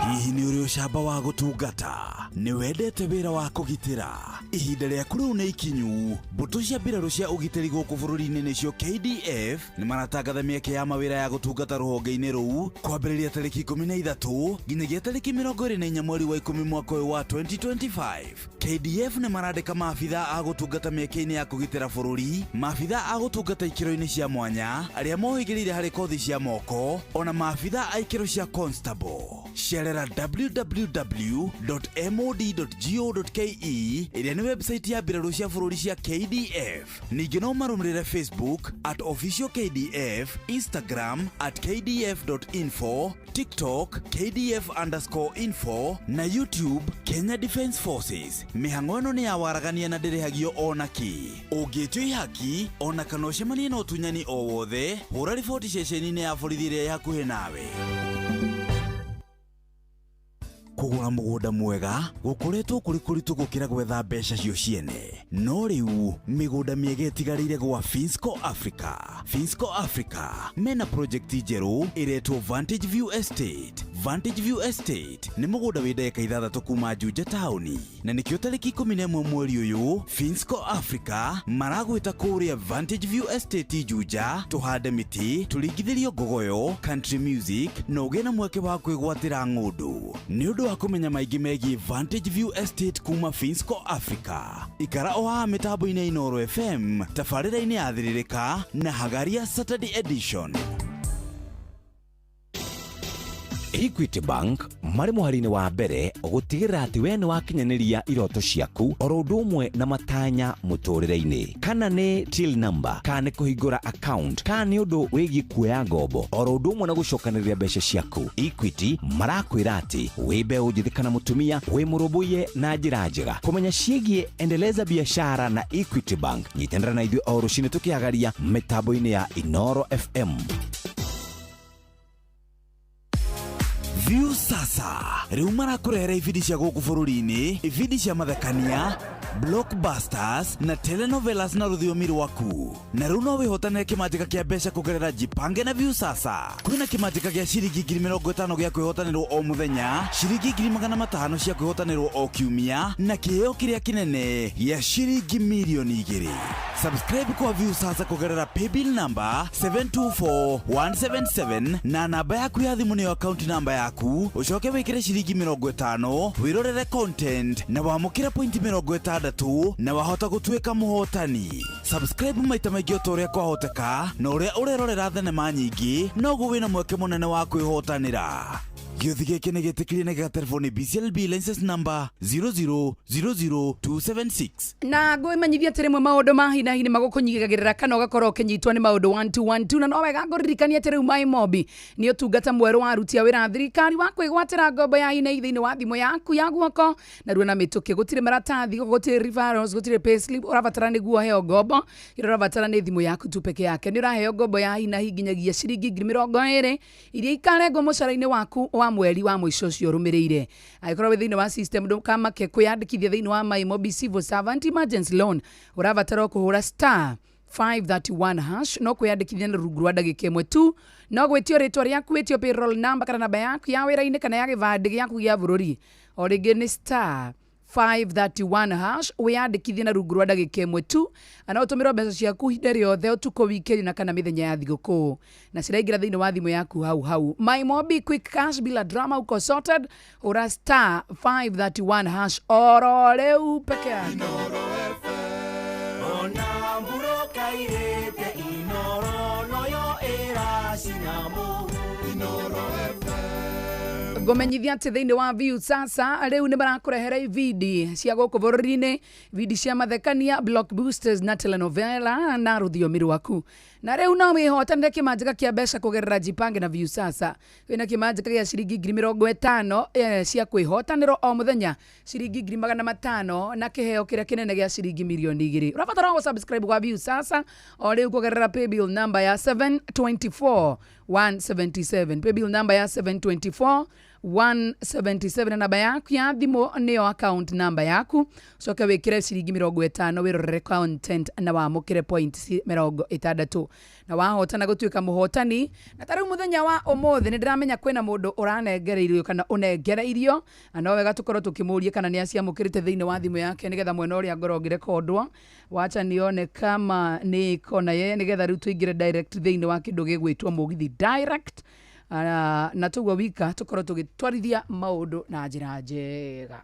Hihi nĩ ũrĩ ũcamba wa gũtungata? Nĩ wendete wĩra wa kũgitĩra? Ihinda rĩaku rĩu nĩ ikinyu. Mbũtũ cia mbirarũ cia ũgitĩri gũkũ bũrũri-inĩ nĩcio KDF nĩ maratangatha mĩeke ya mawĩra ya gũtungata rũhonge-inĩ rũu kwambĩrĩria tarĩki 13 nginyagia tarĩki 24 mweri wa 10 mwaka ũyũ wa 2025. KDF nĩ marandĩka maabitha a gũtungata mĩeke-inĩ ya kũgitĩra bũrũri, maabitha a gũtungata ikĩro-inĩ cia mwanya arĩa mohĩgĩrĩire harĩ kothi cia moko, ona maabitha a ikĩro cia constable. Cerera www.mod.go.ke ĩrĩa nĩ website ya mbirarũ cia bũrũri cia KDF. Ningĩ no marũmĩrĩre Facebook at official KDF, Instagram at kdf.info, TikTok kdf_info na YouTube Kenya Defence Forces. Mĩhang'o ĩno nĩ ya waragania na ndĩrĩhagio ona kĩ. Ũngĩtio ihaki ona kana ũcemanie na ũtunyani o wothe, hũra riboti ceceni-inĩ ya borithi ĩrĩa ĩ hakuhĩ nawe. Kũgũra mũgũnda mwega gũkoretwo kũrĩ kũritũ gũkĩra gwetha mbeca cio ciene, no rĩu mĩgũnda mĩega ĩtigarĩire gwa Finsco Africa. Finsco Africa mena project njerũ ĩretwo Vantage View Estate. Vantage View Estate nĩ mũgũnda wĩ ndagĩka 6 kuma Juja taũni, na nĩkĩo tarĩki 11 mweri ũyũ Finsco Africa maragwĩta kũrĩa Vantage View Estate Juja, tũhande mĩtĩ, tũringithĩrio ngogoyo, country music na ũgĩe na mweke wa kwĩgwatĩra ng'ũndũ. Nĩ ũndũ wa kũmenya maingĩ megiĩ Vantage View Estate kuma Finsco Africa, ikara o haha mĩtambo-inĩ ya Inooro FM, tabarĩra-inĩ ya Thĩrĩrĩka na Hagaria Saturday Edition. Equity Bank marĩ mũhari-inĩ wa mbere gũtigĩrĩra atĩ we nĩ wakinyanĩria iroto ciaku oro ũndũ ũmwe na matanya mũtũrĩre-inĩ, kana nĩ till number, kana nĩ kũhingũra account, kana nĩ ũndũ wĩgiĩ kuoya ngombo, oro ũndũ ũmwe na gũcokanĩrĩria mbeca ciaku. Equity marakwĩra atĩ wĩ mbeũ njĩthĩ kana mũtumia wĩ mũrũmbũiye na njĩra njega. Kũmenya ciĩgiĩ endeleza biashara na Equity Bank, nyitanĩra na ithuĩ o rũcinĩ tũkĩhagaria mĩtambo-inĩ ya Inooro FM. View Sasa rĩu marakũrehera ibindi cia gũkũ bũrũri-inĩ, ibindi cia mathekania, blockbusters na telenovelas na rũthiomi rwaku. Na rĩu no wĩhotanĩre kĩmanjĩka kĩa mbeca kũgerera Jipange na View Sasa. Kwĩna kĩmanjĩka gĩa ciringi 50,000 gĩa kwĩhotanĩrwo o mũthenya, ciringi 500,000 cia kwĩhotanĩrwo o kiumia, na kĩheo kĩrĩa kĩnene gĩa ciringi 2 million. Subscribe kwa View Sasa kũgerera paybill number 724177 na namba yaku ya thimũ nĩyo account number yaku, ũcoke wĩkĩre ciringi 50 wĩrorere content na wamũkĩre pointi 60 na wahota gũtuĩka mũhotani. Subscribe maita maingĩ o ta ũrĩa kwahoteka, na ũrĩa ũrerorera thenema nyingĩ noguo wĩna mweke mũnene wa kwĩhotanĩra. Gĩũthi gĩkĩ nĩ gĩtĩkĩrie na gĩgaterwo nĩ BCLB license number 0000276. Na ngwĩmenyithia atĩ rĩmwe maũndũ ma hi na hi nĩ magũkũnyigagĩrĩra kana ũgakorwo ũkĩnyitwo nĩ maũndũ 1212, na no wega ngũririkania atĩ rĩu MyMobi nĩ ũtungata mwerũ wa aruti a wĩra a thirikari wa kwĩgwatĩra ngombo ya hi na hi thĩinĩ wa thimũ yaku ya guoko narua na mĩtũkĩ. Gũtirĩ maratathi, gũtirĩ referrals, gũtirĩ payslip ũrabatara nĩguo ũheo ngombo. Ĩrĩa ũrabatara nĩ thimũ yaku tu peke yake. Nĩ ũraheo ngombo ya hi na hi nginyagia ciringi 20,000 iria ikarengwo mũcara-inĩ waku wa mweri wa mũico ũcio ũrũmĩrĩire. Angĩkorwo wĩ thĩinĩ wa system, ndũkamake kwĩyandĩkithia thĩinĩ wa MyMobi Civil Servant Emergency Loan. Ũrabatara o kũhũra *531# no kwĩyandĩkithia nĩ rungu rwa ndagĩka 1 tu. No gwĩtio rĩtwa rĩaku, wĩtio payroll number kana namba yaku ya wĩra-inĩ kana ya gĩbandĩ gĩaku gĩa bũrũri. O rĩngĩ nĩ *531# wĩyandĩkithie na rungu rwa ndagĩka 1 tu, na ũtũmĩrwo mbeca ciaku ihinda rĩothe, ũtukũ, wikendi na kana mĩthenya ya thigũkũ, na ciraingĩra thĩinĩ wa thimũ yaku hau hau. MyMobi, quick cash bila drama, uko sorted. Ura *531# oro rĩu peke yake. Ona mburoka irĩte Inooro noyo ĩracina mũhu. Inooro FM. Ngũmenyithia atĩ thĩinĩ wa View Sasa rĩu nĩ marakũrehera ibindi cia gũkũ bũrũri-inĩ, ibindi cia mathekania, blockbusters na telenovela na rũthiomi rwaku. Na rĩu no wĩhotanĩre kĩmanjĩka kĩa mbeca kũgerera Jipange na View Sasa. Wĩna kĩmanjĩka gĩa ciringi 50,000 cia kwĩhotanĩrwo o mũthenya, ciringi 500,000 na kĩheo kĩrĩa kĩnene gĩa ciringi 2 million. Ũrabatara o subscribe kwa View Sasa o rĩu kũgerera paybill number ya 724 177, paybill number ya 724 177, na namba yaku ya thimũ nĩyo account number yaku. Ũcoke wĩkĩre ciringi 50 wĩrorere content na wamũkĩre points 60 na wahotana gũtuĩka mũhotani. Na ta rĩu mũthenya wa ũmũthĩ nĩ ndĩramenya kwĩna mũndũ ũranengereirio kana ũnengereirio, na no wega tũkorwo tũkĩmũria kana nĩ aciamũkĩrĩte thĩinĩ wa thimũ yake, nĩgetha mwena ũrĩa ngorwo ngĩrekondwo. Wacha nione kama niko na yeye, nĩgetha rĩu tũingĩre direct thĩinĩ wa kĩndũ gĩgwĩtwo mũgithi direct. Na tuguo wika tukorwo tũgĩtwarithia maũndũ na njĩra njega.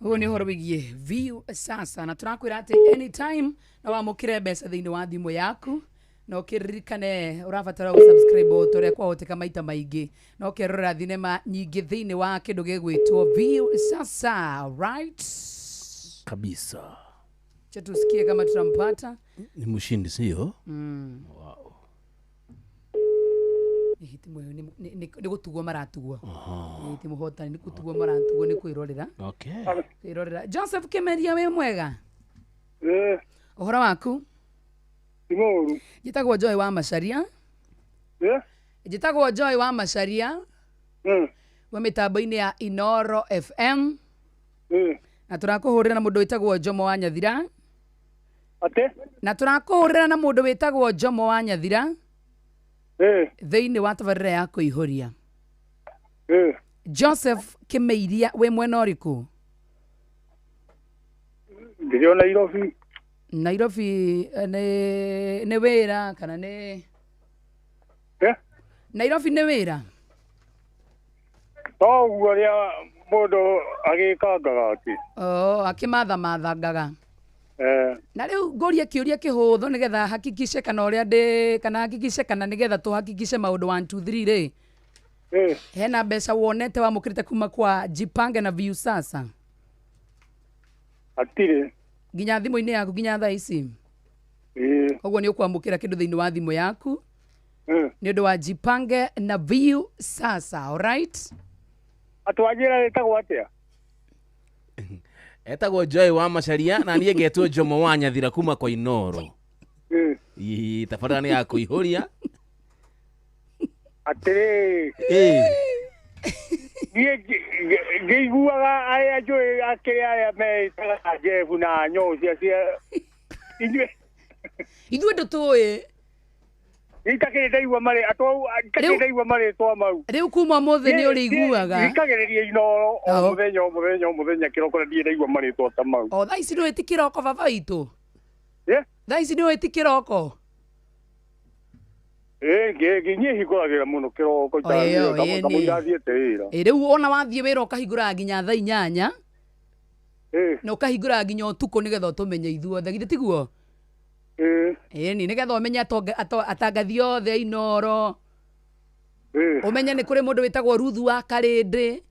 Ũguo nĩ ũhoro wĩgiĩ view sasa na tũrakwĩra atĩ anytime no wamũkĩre mbeca thĩinĩ wa thimũ yaku na ũkĩririkane ũrabatara gũsubscribe o ta ũrĩa kwahoteka maita maingĩ na ũkerorera thinema nyingĩ thĩinĩ wa kĩndũ gĩgwĩtwo view sasa, right? Kabisa. Cha tusikie kama tutampata. Ni mshindi, sio? Mm. Wow. Hihi ti mũhehu, nĩ gũtugwo maratugwo. Hihi ti mũhotani, nĩ gũtugwo maratugwo nĩ kwĩrorera. Okay. Kwĩrorera. Joseph Kimeria, wĩ mwega? Ũhoro waku? Ti mũũru. Njĩtagwo Joy wa Macharia. Njĩtagwo Joy wa Macharia. Wĩ mĩtambo-inĩ ya Inoro FM. Na tũrakũhũrĩra na mũndũ wĩtagwo Jomo wa Nyathira. Atĩ? Na tũrakũhũrĩra na mũndũ wĩtagwo Jomo wa Nyathira. Thĩinĩ wa tabarĩra ya kũihũria. Joseph Kimeiria, wĩ mwena ũrĩkũ? Ndĩrĩ o Nairobi. Nairobi nĩ wĩra kana nĩ Nairobi nĩ wĩra? To ũguo ũrĩa mũndũ agĩkangaga atĩ. Oh, akĩmathamathangaga. Na rĩu ngũrie kĩũria kĩhũthũ nĩgetha hakikishe kana ũrĩa ndĩ kana hakikishe kana nĩgetha tũhakikishe maũndũ 1 2 3 rĩ. Hena mbeca wonete wamũkĩrĩte kuma kwa Jipange na View Sasa? Hatirĩ. Nginya thimũ-inĩ yaku nginya thaa ici? Koguo nĩ ũkwamũkĩra kĩndũ thĩinĩ wa thimũ yaku nĩ ũndũ wa Jipange na View Sasa, alright? Atwanjĩra ĩtagwo atĩa? Etagwo Joy wa Macharia na niĩ ngetwo Jomo wa Nyathira kuma kwa Inoro. Ii, tabarĩra nĩ ya kũihũria. Atĩrĩ. Niĩ ngĩiguaga arĩa njũĩ akĩrĩ arĩa meĩtaga Jeff na Nyocia cia inyuĩ. Ithuĩ ndũtũĩ. Itakĩrĩ ndaigua marĩ itakĩrĩ ndaigua marĩtwa mau. Rĩu kuma ũmũthĩ nĩ ũrĩiguaga. Thikagĩrĩria Inoro o mũthenya o mũthenya o mũthenya kĩroko na ndirĩ ndaigua marĩtwa ta mau. O thaa ici ndũĩ ti kĩroko baba witũ? Thaa ici ndũĩ ti kĩroko? Niĩ hingũragĩra mũno kĩroko kamũira thiĩte wĩra. Rĩu ona wathiĩ wĩra ũkahingũraga nginya thaa 8 na ũkahingũraga nginya ũtukũ nĩgetha ũtũmenye ithuothe, githĩ tiguo? Ĩni nĩgetha ũmenye atangathi othe a Inoro. Ũmenye nĩ kũrĩ mũndũ wĩtagwo Ruthu wa Karĩndĩ.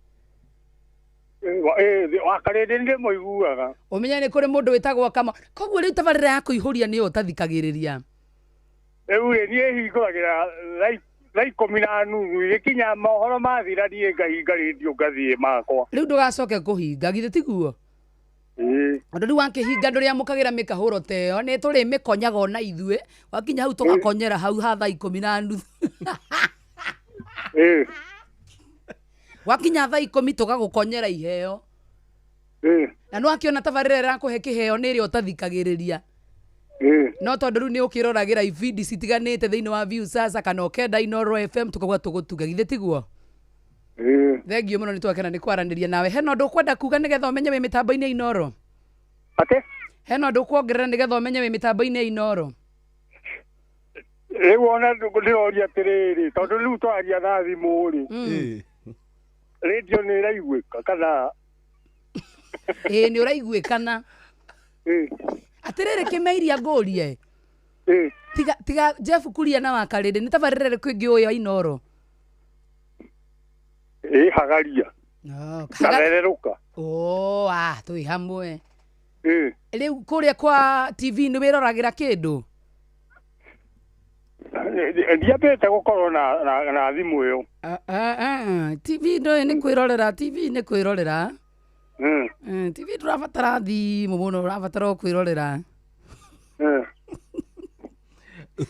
Wa Karĩndĩ nĩ ndĩmũiguaga. Ũmenye nĩ kũrĩ mũndũ wĩtagwo Kama. Koguo rĩu tabarĩra ya kũihũria nĩyo ũtathikagĩrĩria. Rĩu rĩ niĩ hingũragĩra thaa 10:30 ĩgĩkinya mohoro mathira niĩ ngahinga rĩndiũ ngathiĩ makwa. Rĩu ndũgacoke kũhinga, githĩ tiguo? Tondũ rĩu wakĩhinga ndũrĩamũkagĩra mĩkahũro ta ĩyo, nĩ tũrĩmĩkonyaga ona ithuĩ, wakinya hau tũgakonyera hau ha thaa 10:30. Wakinya thaa 10 tũgagũkonyera iheo. Na nĩwakĩona tabarĩra ĩrakũhe kĩheo nĩ ĩrĩa ũtathikagĩrĩria. No tondũ rĩu nĩ ũkĩroragĩra ibindi citiganĩte thĩinĩ wa View Sasa kana ũkenda Inoro FM tũkauga tũgũtuge, githĩ tiguo? Thengiũ mũno nĩ twakena nĩ kwaranĩria nawe. Hena ũndũ ũkwenda kuga nĩgetha ũmenye wĩ mĩtambo-inĩ ya Inoro? Atĩ? Hena ũndũ ũkuongerera nĩgetha ũmenye wĩ mĩtambo-inĩ ya Inoro? Rĩu ona ndĩroria atĩrĩrĩ, tondũ rĩu twaria na thimũ rĩ, rĩndiũ nĩ ĩraiguĩka kana? Ĩĩ nĩ ũraiguĩkana. Atĩrĩrĩ Kĩmeiria ngũrie. Tiga Jeff Kuria na wa Karĩndĩ nĩ tabarĩra ĩrĩkũ ĩngĩ ũĩ ya Inoro? Hagaria. Na thererũka. Oh, twĩ hamwe. Rĩu kũrĩa kwa TV nĩ wĩroragĩra kĩndũ? Ndiambĩte gũkorwo na thimũ ĩyo. TV ndũĩ nĩ kwĩrorera, TV nĩ kwĩrorera. TV ndũrabatara thimũ mũno, ũrabatara o kwĩrorera.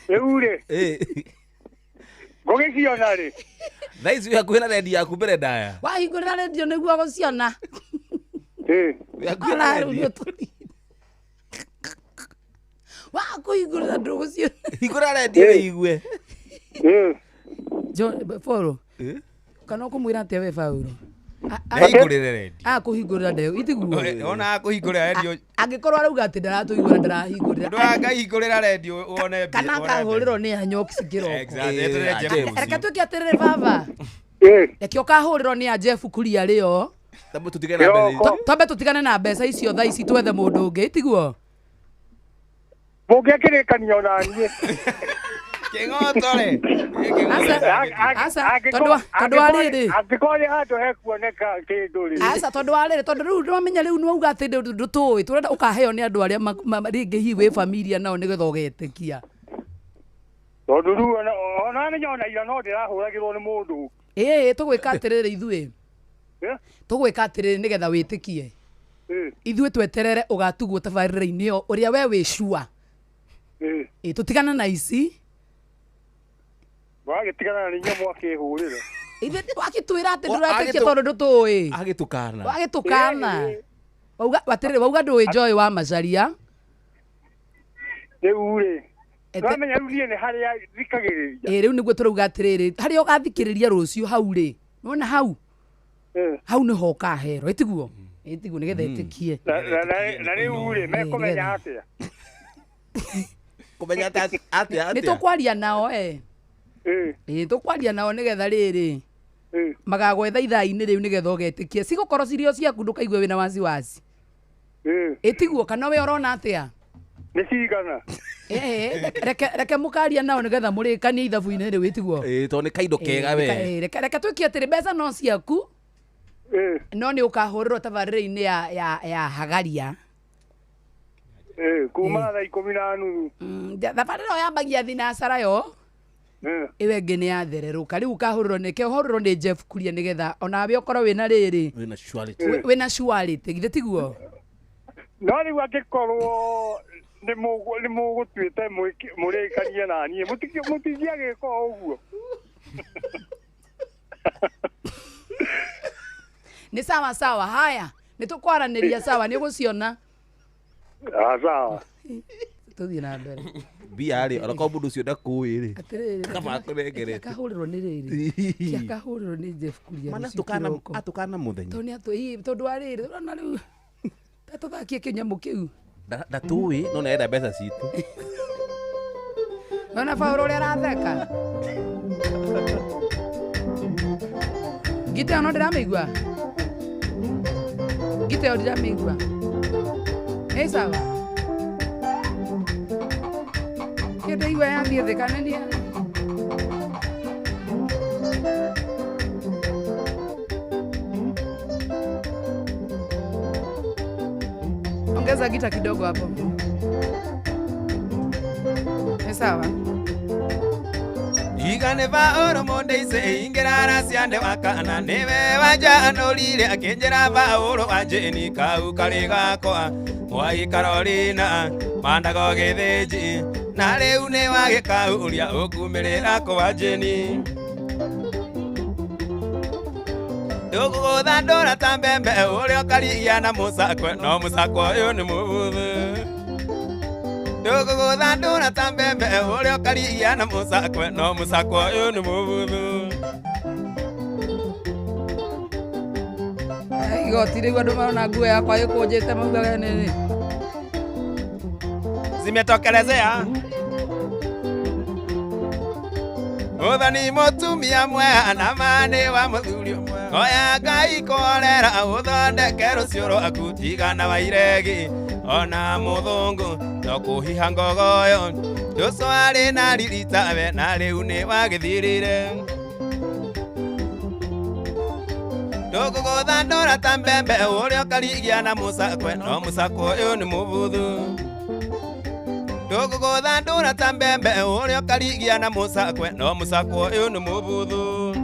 Rĩu rĩ, ngũgĩciona rĩ? Thaa ici wĩ hakuhĩ na redio yaku mbere ndaya. Wahingũrĩra redio nĩguo gũciona. Wĩ hakuhĩ na redio. Wakũhingũrĩra ndũgũciona. Hingũra redio wĩigue. Paul, kana ũkũmwĩra atĩa we Paul? Ahingũrĩre redio. Akũhingũrĩra ndeo, itiguo. Ona akũhingũrĩra redio. Angĩkorwo arauga atĩ ndaratũigua na ndarahingũrĩra. Ndũ angahingũrĩra redio wone mbia. Kana akahũrĩrwo nĩ anyoki kĩroko. Exactly, eterere Jeff. Reke twĩke atĩrĩrĩ baba. Reke ũkahũrĩrwo nĩ a Jeff Kuria rĩo. Tambe tutigane na mbeca. Twambe tutigane na mbeca icio thaa ici twethe mũndũ ũngĩ tiguo. Mũngĩakĩrĩkania ona niĩ. Kĩng'oto rĩ. Aca tondu wa rĩrĩ. Angĩkorwo nĩ handũ hekuoneka kĩndũ rĩ. Aca tondu wa rĩrĩ tondu rĩu nĩwamenya rĩu nĩwauga atĩ ndũtũĩ tũrenda ũkaheo nĩ andũ arĩa rĩngĩ hihi wĩ familia nao nĩgetha ũgetĩkia. Tondu rĩu ona menya ona ira no ndĩrahũragĩrwo nĩ mũndũ. Ĩĩ tũgwĩka atĩrĩrĩ ithuĩ. Tũgwĩka atĩrĩrĩ nĩgetha wĩtĩkie. Ithuĩ tweterere ũgatugwo tabarĩra-inĩ ĩyo ũrĩa we wĩ sure. Ĩĩ tũtigane na ici. Wagĩtigana na inyuĩ mwakĩhũrĩra. Ithuĩ wakĩtwĩra atĩ ndũretĩkia tondũ ndũtũĩ. Agĩtũkana. Wagĩtũkana. Wauga atĩrĩrĩ wauga ndũĩ Joy wa Macharia. Rĩu rĩ. Wamenya rĩu niĩ nĩ harĩa thikagĩrĩria. Ĩĩ rĩu nĩguo tũrauga atĩrĩrĩ harĩa ũgathikĩrĩria rũciũ hau rĩ. Nĩwona hau? Hau nĩho ũkaherwo ĩtiguo? Ĩtiguo nĩgetha ĩtĩkie. Na rĩu rĩ mekũmenya atĩa? Kũmenya atĩa atĩa? Nĩ tũkwaria nao eh. Ĩĩ tũkwaria nao nĩgetha rĩrĩ magagwetha ithaa-inĩ rĩu nĩgetha ũgetĩkie cigũkorwo cirĩ o ciaku ndũkaigue wĩna wasiwasi. Ĩtiguo kana we ũrona atĩa? Nĩ cigana? Reke mũkaria nao nĩgetha mũrĩkanie ithabu-inĩ rĩu ĩtiguo? Ĩĩ tondũ nĩ kaindo kega we. Reke twĩke atĩrĩ mbeca no ciaku no nĩ ũkahũrĩrwo tabarĩra-inĩ ya Hagaria. Kuma thaa 10:30. Thabarĩra ĩyo yambagia thinacara yo. Ĩyo ĩngĩ nĩ yathererũka rĩu ũkahũrĩrwo nĩke ũhũrĩrwo nĩ Jeff Kuria nĩgetha onawe ũkorwo wĩna rĩrĩ wĩna surety wĩna surety githĩ tiguo? No rĩu angĩkorwo nĩ mũgũtuĩte mũrĩkanie na niĩ mũtingĩagĩka o ũguo. Nĩ sawa sawa haya nĩ tũkwaranĩria sawa nĩ ũgũciona. Sawa. Tũthiĩ na mbere. Mbia rĩ ona korwo mũndũ ũcio ndakũĩ rĩ Atĩrĩrĩ kaba akũnengerete. Akahũrĩrwo nĩ rĩrĩ akahũrĩrwo nĩ Jeff Kuria. Mana atũkana mũthenya. Tondũ nĩ atũ tondũ wa rĩrĩ ũrona rĩu ta tũthakie kĩnyamũ kĩu. Ndatũĩ no nĩarenda mbeca citũ. Nona Paũlũ ũrĩa aratheka. Ngita ĩyo no ndĩramĩigua. Ngita ĩyo ndiramĩigua. Nĩ sawa. Kĩndũ igua yathiĩ thĩ kana nĩ Ongeza gita kidogo hapo. Ni sawa. Igane ba oro monde ise ingera rasiande wakana newe waja anolile akenjera ba oro aje ni kau kare gakwa mwai Carolina mandago getheji na riu ni wagikau uria ukumirira kwa jeni nduguguthandura ta mbembe uria ukarigia na musakwe no musakwe uyu ni mubuthu nduguguthandura ta mbembe uria ukarigia na musakwe no musakwe uyu ni mubuthu. Igoti riu andu marona nguo yakwa ikunjite maugaga nini zimetokelezea. Muthani mutumia mwega na mani wa muthuri ũmwe oya Ngai kũhorera ũthondeke rũciũ rwaku tigana wa iregi ona mũthũngũ no kũhiha ngogoyo Joshua arĩ na riritawe na rĩu nĩ wagĩthirire ndũgũgũthandũra ta mbembe ũrĩa ũkarigia na mũcakwe no mũcakwe ũyũ nĩ mũbuthu ndũgũgũthandũra ta mbembe ũrĩa ũkarigia na mũcakwe no mũcakwe ũyũ nĩ mũbuthu.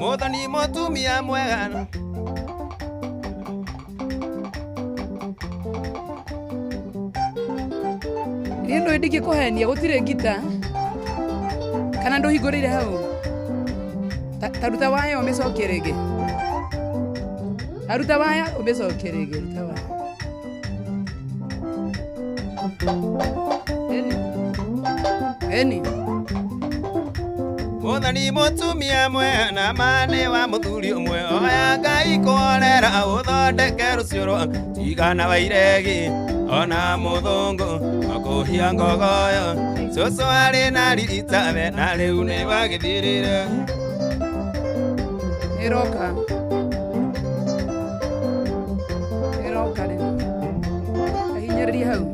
Muthoni mũtumia mwega Niĩ ndũĩ ndingĩkũhenia gũtirĩ ngita kana ndũhingũrĩire hau ta ruta waya ũmĩcokie rĩngĩ ta ruta waya ũmĩcokie rĩngĩ ruta waya eni eni. Muthani mutumia mwe na mane wa muthuri umwe oya Ngai kworera uthondeke rucio rwa tigana wairegi ona muthungu akuhia ngogoyo cucu arĩ na riritabe na rĩu nĩ wagĩthirire Iroka iroka rĩ ahinyĩrĩria hau.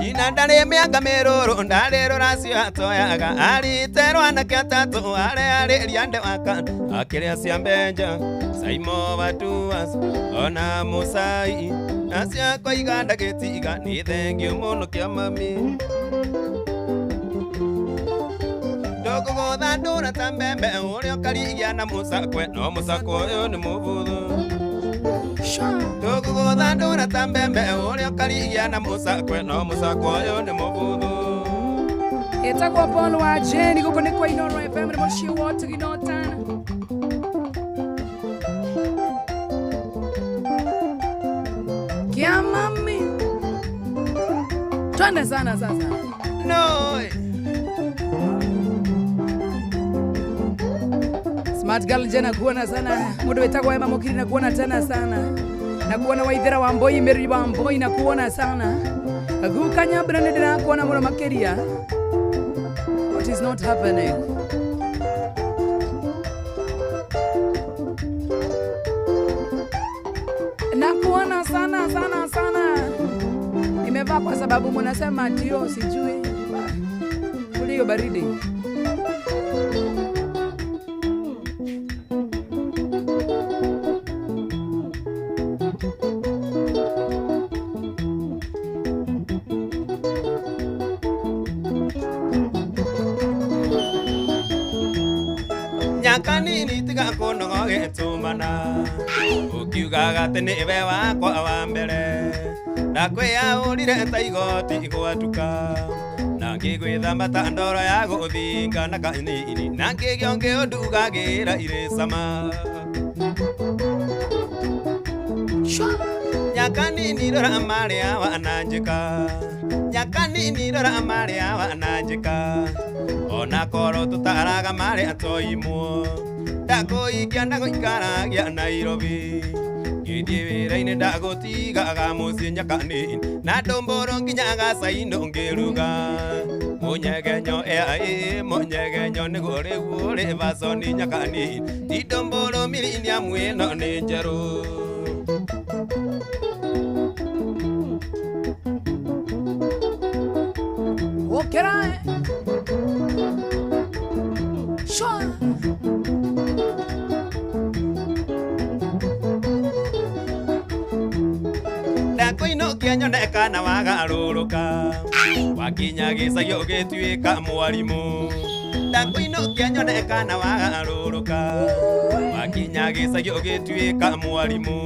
Nyina ndarĩ mĩanga mĩrũrũ ndarĩ rũracio atoyaga ariterwo anake atatũ arĩa arĩria nde waka akĩrĩa cia mbenja Saimo Watuas ona Musai nacio kwaiga ndagĩtiga nĩ thengio mũno kĩa mami ndũkũgũtha ndũra ta mbembe ũrĩa ũkarigia na mũcakwe no mũcakwe ũyũ nĩ mũbuthu ndũkũgũtha ndũra ta mbembe ũrĩa ũkarigia na mũcakwe no mũcakwe ũyũ nĩ mũbuthu. Etagwo Paul wa Jane gũkũ nĩ kwa Inooro FM nĩ mũciĩ wa Tuginotan. Kia mami. Twende sana sasa. No. Smart girl jena kuona sana. Mundu wetagwo Emma Mukiri na kuona tena sana. Na kuona Waithera wa Mboi, Mary wa Mboi na kuona sana. Guka Nyambura nĩ ndĩrakuona mũno makĩria. What is not happening? Nakuona sana sana sana. Nimevaa kwa sababu mnasema ndio sijui. Kulio baridi. Nyakanini tiga kunoga gĩtũmana ũkiugaga atĩ nĩwe wakwa wa mbere ndakwĩyaũrire ta igoti gwatuka na ngĩgwĩthamba ta ndoro ya gũthinga na kanini na ngĩgĩa ũngĩũndugagĩra irĩ cama. Nyakanini rora marĩa wananjĩka nyakanini rora marĩa wananjĩka ona korwo tũtaraga marĩa toimwo ndakũikia ndagũikaragia Nairobi ngĩthiĩ wĩra-inĩ ndagũtigaga mũciĩ nyakanini na ndũmbũrũ nginya gacainũ ngĩruga mũnyegenyo ĩ mũnyegenyo nĩguo rĩu ũrĩ vaconi nyakanini ti ndũmbũrũ miliniamu ĩno nĩ njerũ. Ũkĩra Shwa. Ndakũinũkia nyone kana wagarũrũka wakinya gĩcagi ũgĩtuĩka mwarimũ ndakuinukia nyone kana wagarũrũka wakinya gĩcagi ũgĩtuĩka mwarimũ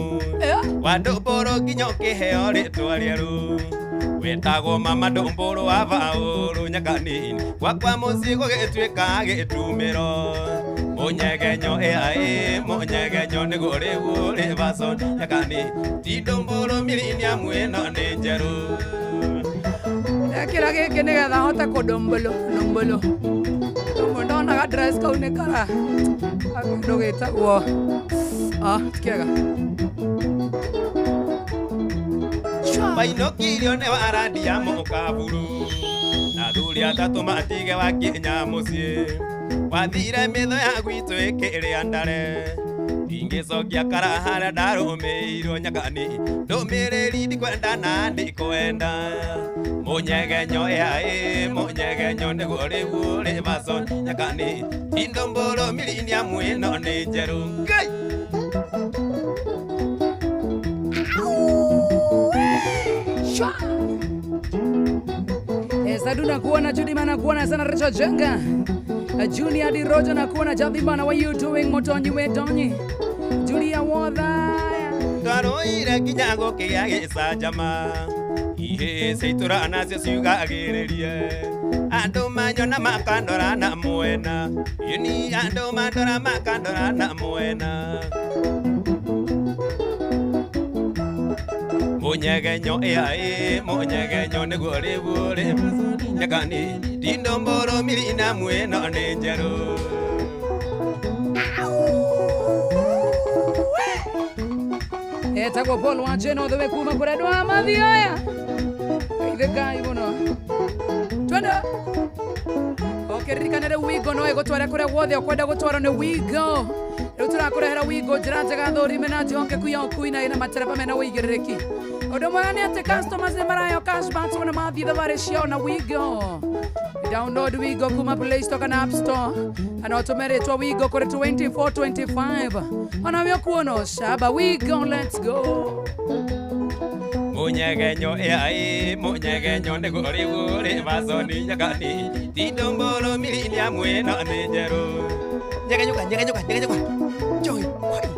wa ndũmbũrũ nginya ũkĩheo rĩtwa rĩerũ wetagwo mama ndũmbũrũ wa Baũrũ nyakanini gwakwa mũciĩ gũgĩtuĩka gĩtumĩro mũnyegenyo ĩ mũnyegenyo nĩguo rĩu ũrĩ vason nyakani ti ndũmbũrũ miliniamu ĩno nĩ njerũ. Ndekĩra gĩkĩ nĩgetha hote kũndũmbũlũ ndũmbũlũ ndũmbũ ndonaga dress kau nĩ kara kĩndũ gĩtagwo ti kĩega. Wainũkirio nĩ warandia mũkaburu na athuri atatũ matige wakinya mũciĩ wathire mĩtho ya gwitũ ĩkĩrĩa ndare ndingĩcokia kara harĩa ndarũmĩirwo nyakani ndũmĩrĩri ndikwenda na ndikwenda mũnyegenyo ĩ mũnyegenyo nĩguo rĩu ũrĩ vason nyakani ti ndũmbũrũ miliniamu ĩno nĩ njerũ. Ngai Shwa. Saduna kuona Judy mana kuona sana Richard Jenga Junior Di Rojo na kuona Jadhibana, what you doing Motonyi we donyi Julia Wotha twaroire nginya gũkĩgĩa gĩcanjama ihĩĩ cia itũra nacio ciugagĩrĩrie andũ manyona makandora na mwena ĩni andũ mandora makandora na mwena. Munyegenyo ĩaĩ munyegenyo nĩguo rĩu rĩ nyakani tindomboro miri na mwena nĩ njerũ. Etagwo Paul Wanjeno the way kuma kũrĩ andũ a Mathioya. Geithĩkai mũno. Twende. Ũkĩririkana rĩu Wigo no ĩgũtware kũrĩa guothe ũkwenda gũtwarwo nĩ Wigo. Rĩu tũrakũrehera Wigo njĩra njega thũrime na njĩhokeku ya ũkui na ĩna matereba mena ũigĩrĩrĩki. Ũndũ mwega nĩ atĩ customers nĩ maraheo cashback wona mathiĩ thabarĩ ciao na Wigo. Download Wigo kuma Play Store kana App Store na no ũtũme rĩtwa Wigo kũrĩ 2425. Ona we ũkuona ũcamba. Wigo, let's go. Munyegenyo ĩaĩ munyegenyo nĩguo rĩu rĩ maconi nyakani tindomboro miri na mwena nĩ njerũ. Nyegenyuka nyegenyuka nyegenyuka joy wai.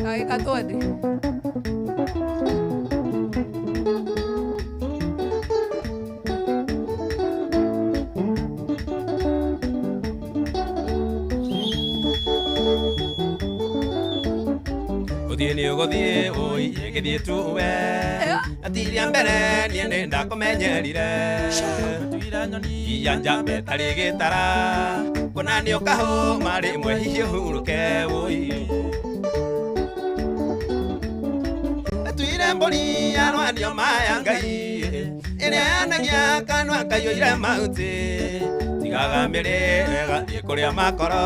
Ai katwende. Gũthiĩ nĩ ũgũthiĩ ũi ĩgĩthiĩ tuwe atiria mbere niĩ nĩ ndakũmenyerire iya njambe tarĩ gĩtara kuona nĩ ũkahũma rĩmwe hihi ũhurũke ũi atuire mbũri yarwanio maya Ngai ĩrĩa yanagia kanua kaiyũire mahuti tigaga mĩrĩre gathiĩ kũrĩa makoro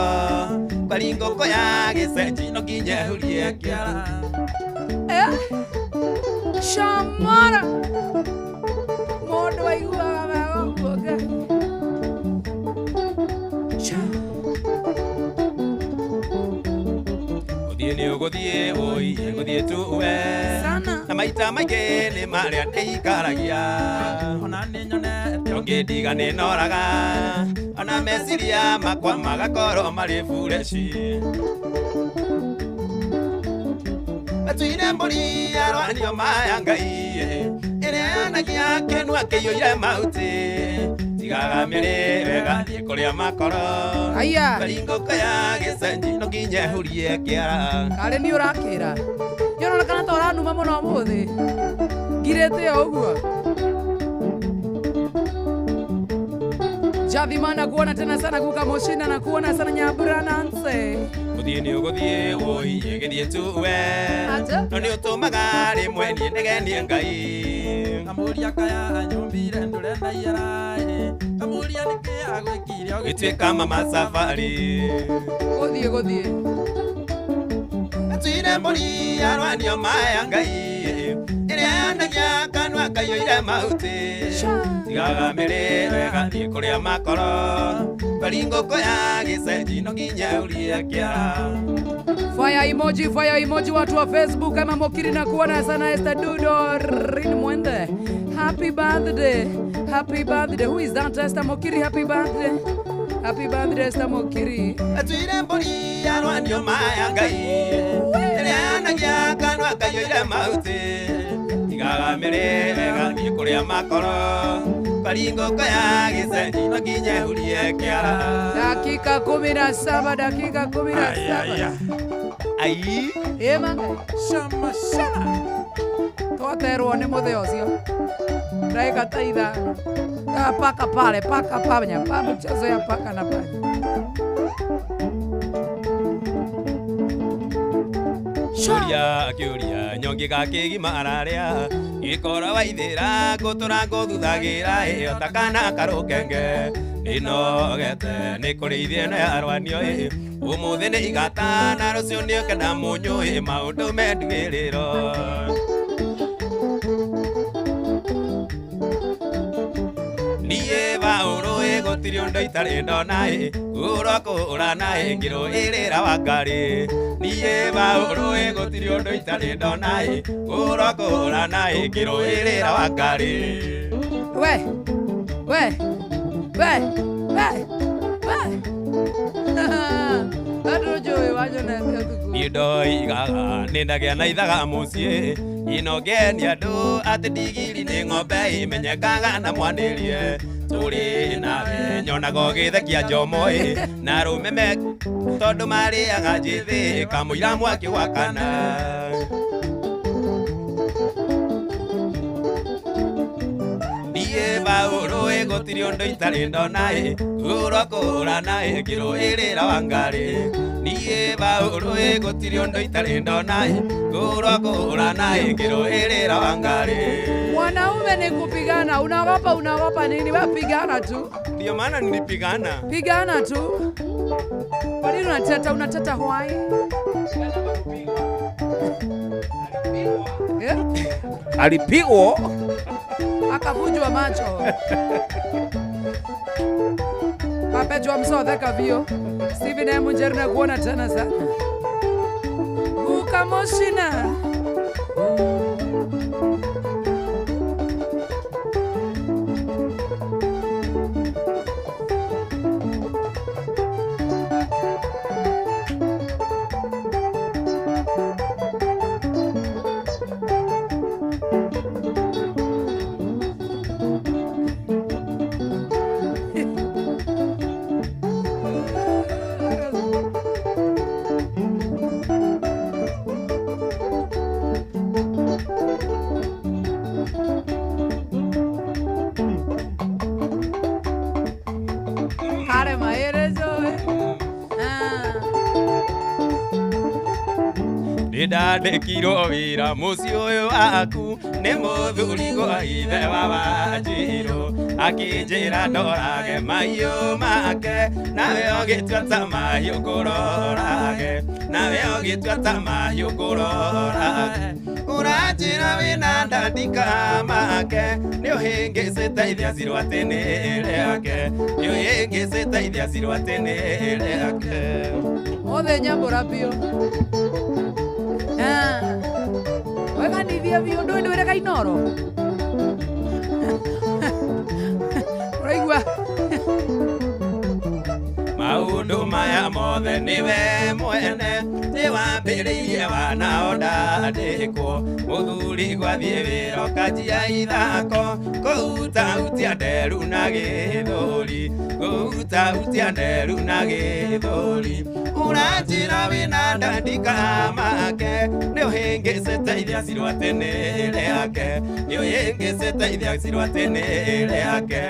kwari ngũkũ ya gĩcenji no nginya ehurie kĩara. Shamara mũndũ aiguaga wega ũguo Ngai. Gũthiĩ nĩ ũgũthiĩ ũi gũthiĩ tuwe na maita maingĩ nĩ marĩa ndĩikaragia ona nĩ nyonete ũngĩndiga nĩ noraga ona meciria makwa magakorwo marĩ bureci. Atuire mbũri yarwanio maya Ngai ĩrĩa yanagia kĩnua kĩiyũire mahuti tigaga mĩrĩre gathiĩ kũrĩa makoro Aya. kwari ngũkũ ya gĩcenji no nginya ehurie kĩara. Karĩ nĩ ũrakĩra. Nĩ ũronekana ta ũranuma mũno ũmũthĩ. Ngirĩte o ũguo. Jathima nakuona tena sana guka Mushinda na kuona sana Nyambura Nancy. Gũthiĩ nĩ ũgũthiĩ ũi ĩgĩthiĩ tuwe no nĩ ũtũmaga rĩmwe niĩ ndegenie Ngai. Kamũria kaya anyumbire ndũre na iara kamũria nĩkĩ agwĩkire ũgĩtuĩka mama safari. Gũthiĩ gũthiĩ. Atuire mbũri yarwanio maya Ngai ĩrĩa yanagia kanua kaiyũire mahuti tigaga mĩrĩre gathiĩ kũrĩa makoro kwari ngũkũ ya gĩcenji no nginya ehurie kĩara. Fire emoji watu wa Facebook kama Mokiri na kuona sana Esther Dudo Rin Mwende. Happy birthday. Happy birthday. Who is that? Esther Mokiri, happy birthday. Happy birthday Esther Mokiri. Atuire mbũri yarwanio maya Ngai ĩrĩa yanagia kanua kaiyũire mahuti tigaga mĩrĩre gathiĩ kũrĩa makoro kwari ngũkũ ya gĩcenji no nginya ehurie kĩara. Dakika 17, dakika 17. Ai. Ema Ngai. Shama shama. Twaterwo nĩ mũthee ũcio. Dakika ta 5. Paka pale, paka panya, pa mchezo ya paka na panya. Kĩũria kĩũria nyongi gakĩgima ararĩa gĩkora waithĩra ngũtũra ngũthuthagĩra ĩyo ta kana karũkenge nĩnogete nĩ kũrĩithia ĩno yarwanio ĩ ũmũthĩ nĩ igata na rũciũ nĩ ũkenda mũnyũ ĩ maũndũ menduĩrĩro. Niĩ Paũlũ ĩ gũtirĩ ũndũ itarĩ ndona ĩ kũũrwo kũũrana ĩ ngĩrũĩrĩra Wangarĩ. Niĩ Paũlũ ĩ gũtirĩ ũndũ itarĩ ndona ĩ kũũrwo kũũrana ĩ ngĩrũĩrĩra Wangarĩ. We we we we we Andũ njũĩ wanyonete ũtukũ. Niĩ ndoigaga nĩ ndagĩa na ithaga mũciĩ Inogeni andũ atĩ ndigiri nĩ ng'ombe imenyekaga na mwanĩrie tũrĩ nawe nyonaga ũgĩthekia njomo ĩ na arũme me tondũ marĩaga njĩthĩ kamũira mwaki wakana. Niĩ baũrũ ĩ gũtirĩ ũndũ itarĩ ndona ĩ ngũrwa kũhũrana ĩ ngĩrũĩrĩra Wangarĩ. Niĩ baũrũ ĩ gũtirĩ ũndũ itarĩ ndona ĩ ngũrwa kũhũrana ĩ ngĩrũĩrĩra Wangarĩ. Mwanaume ni kupigana, unaogopa unaogopa nini? Wewe pigana tu. Ndio maana nilipigana. Pigana tu. Kwa nini unateta unateta why? Yeah? Alipigwa akavunjwa macho. Papejwa msotheka vio. Steven M. Njeri na kuona tena sana. Ukamoshina. Ndandĩkirwo wĩra mũciĩ ũyũ waku nĩ mũthuri gwa ithe wa Wanjirũ akĩnjĩra ndorage mahiũ make nawe ũgĩtua ta mahiũ ngũrorage nawe ũgĩtua ta mahiũ ngũrorage ũranjĩra wĩna ndandika make nĩ ũhĩngĩcĩte ithia cirwo atĩ nĩ rĩake nĩ ũhĩngĩcĩte ithia cirwo atĩ nĩ rĩake. Othe nyambũra biũ. Weganithia biũ ndũĩ ndwĩre Kainoro. Ũraigua? Maũndũ maya mothe nĩwe mwene nĩwambĩrĩirie wanao ndandĩkwo mũthuri gwathiĩ wĩra ũkanjia ithako kũhutahutia nderu na gĩthũri kũhutahutia nderu na gĩthũri ũranjĩra wĩna ndandika make nĩ ũhĩngĩcĩte ithia cirwo atĩ nĩ rĩake nĩ ũhĩngĩcĩte ithia cirwo atĩ nĩ rĩake.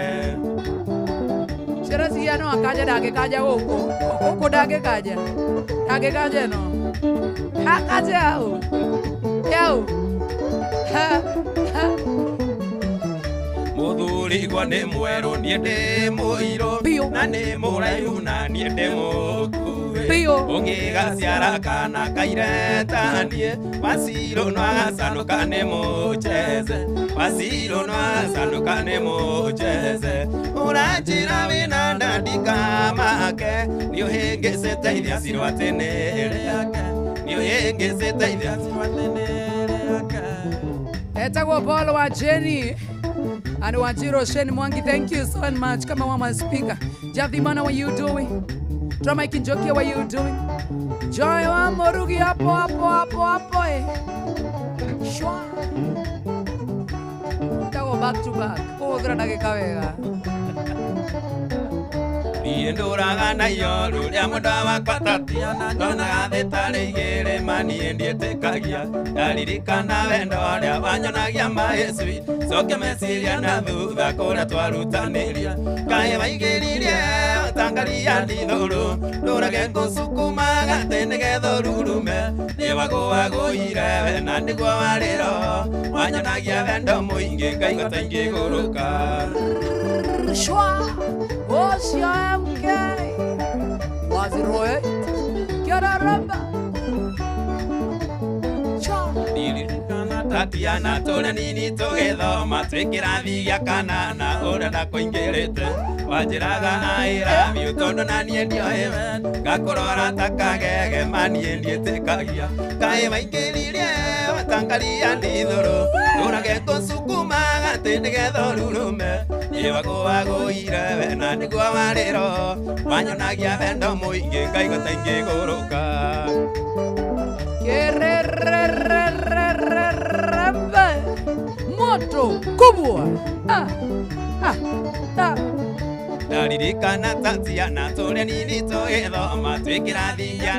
Ciana cia no akaja ndangĩkanja gũkũ gũkũ ndangĩkanja ndangĩkanja ĩno akaja hau yau ha ha. Mũthuri gwa nĩ mwerũ niĩ ndĩ mũirũ na nĩ mũraihu na niĩ ndĩ mũkuhĩ ũngĩgaciara kana kaire ta niĩ Wacirũ no agacanũka nĩ mũcheze Wacirũ no agacanũka nĩ mũcheze ũranjĩra wĩna ndandika make nĩ ũhĩngĩcĩte ithia cirwo atĩ nĩ rĩake nĩ ũhĩngĩcĩte ithia cirwo atĩ nĩ rĩake. Etagwo Paul wa Jenny and Wanjiro Shane Mwangi, thank you so much. Kama mama speaker. Jathimana, what you doing? Drama Kinjokia, what you doing? Joy wa Morugi hapo hapo hapo hapo eh. Shwa. Tago back to back. Kũhũthĩra ndagĩka wega. Niĩ ndũraga na iyoru rĩa mũndũ wakwa Tatiana nyonaga thĩ tarĩ igĩrĩ ma niĩ ndiĩtĩkagia ndaririkana wendo ũrĩa wanyonagia maĩ sweet coke meciria na thutha kũrĩa twarutanĩria kaĩ waigĩririe ũtangaria ndithũrũ ndũrage ngũcukumaga atĩ nĩgetha ũrurume nĩ wagũagũire we na nĩguo warĩro wanyonagia wendo mũingĩ ngaigua ta ingĩgũrũka. Shwa. Ocean MK Waziroe Kiararamba Cha Ndirikana Tatiana tũrĩa nini tũgĩthoma twĩ kĩrathi gĩa kanana ũrĩa ndakũingĩrĩte wanjĩraga I love you tondũ na niĩ ndioĩ ngakũrora ta kagege ma niĩ ndiĩtĩkagia kaĩ waingĩririe watangaria ndithũrũ ndũrage ngũcukumaga atĩ nĩgetha ũrurume nĩ wagũagũire we na nĩguo warĩro wanyonagia wendo mũingĩ ngaigua ta ingĩgũrũka. Kererererereremba. Moto kubwa. Ah, ah, ah. Ndaririkana ta ciana tũrĩa nini tũgĩthoma twĩ kĩrathi kĩa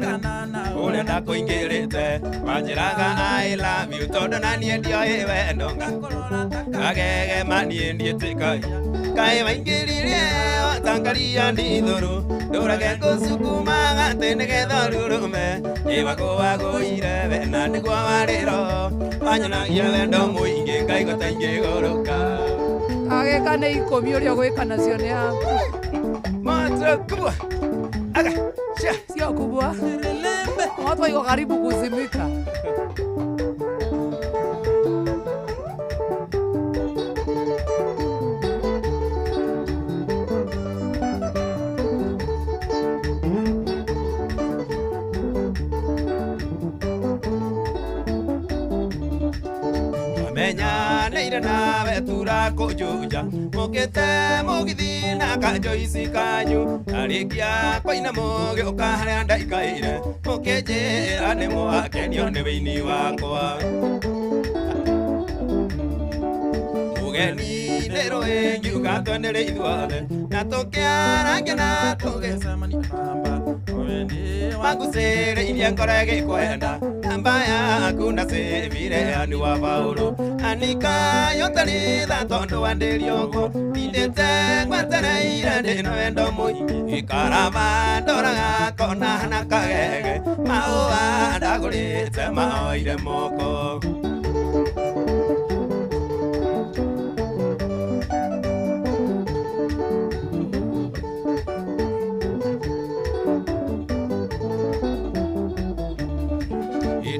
ũrĩa ndakũingĩrĩte wanjĩraga I love you tondũ na niĩ ndioĩ wendo ngagegema niĩ ndiĩtĩkagia kaĩ waingĩrire watangaria ndithũrũ ndũrage ngũcukuma gatĩ nĩgetha ũrurume ĩwagũwagũire we na nĩguo warĩro wanyonagia wendo mũingĩ ngaigua ta ingĩgũrũka. Ageka nĩ 10 ũrĩa ũgwĩka nacio nĩ yaku. Moto kubwa. Aga, sha. Sio kubwa. Watu iko karibu kuzimika. Menyaneire nawe tura kũnjũnja mũkĩte mũgĩthiĩ na kanjoici kanyu arĩkia kũina mũgĩũka harĩa ndaikaire mũkĩnjĩra nĩ mwakenio nĩ wĩini wakwa mũgeni nĩ rũĩ ngiuga twenere ithuothe na tũkĩarangia na tũgĩcemania magucĩrĩirie ngoro ĩgĩkwenda namba yaku ndacĩbire ani wa Paulo anika yotanitha tondũ wandĩrie ũguo ndindĩte ngwetereire ndĩna wendo mũingĩ ikaraba ndoraga kona na kagege maũa ndagũrĩte maoire moko.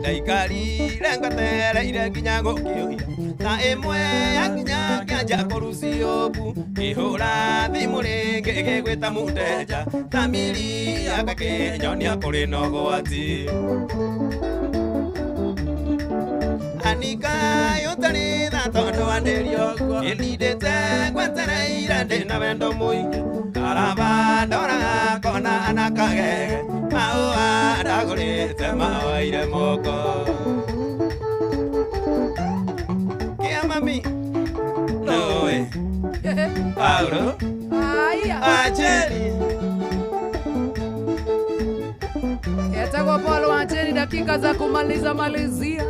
Ndaikarire ngwetereire nginya gũkĩũhia ta ĩmwe yakinya kĩanja kũruciũbu ĩhũra thimũ rĩngĩ ĩgĩgwĩta mũteja thamiri yakwa ĩkĩnyonia kũrĩ na ũgwati anika ũtarĩ tha tondũ wandĩrie ũguo ĩndindĩte ngwetereire ndĩna wendo mũingĩ karaba ndoraga kona na kagege maũa ndagũrĩte maoire moko. Kia mami noe Paulo Aya. Acheri Yatagwa Paulo Acheri, dakika za kumaliza malizia.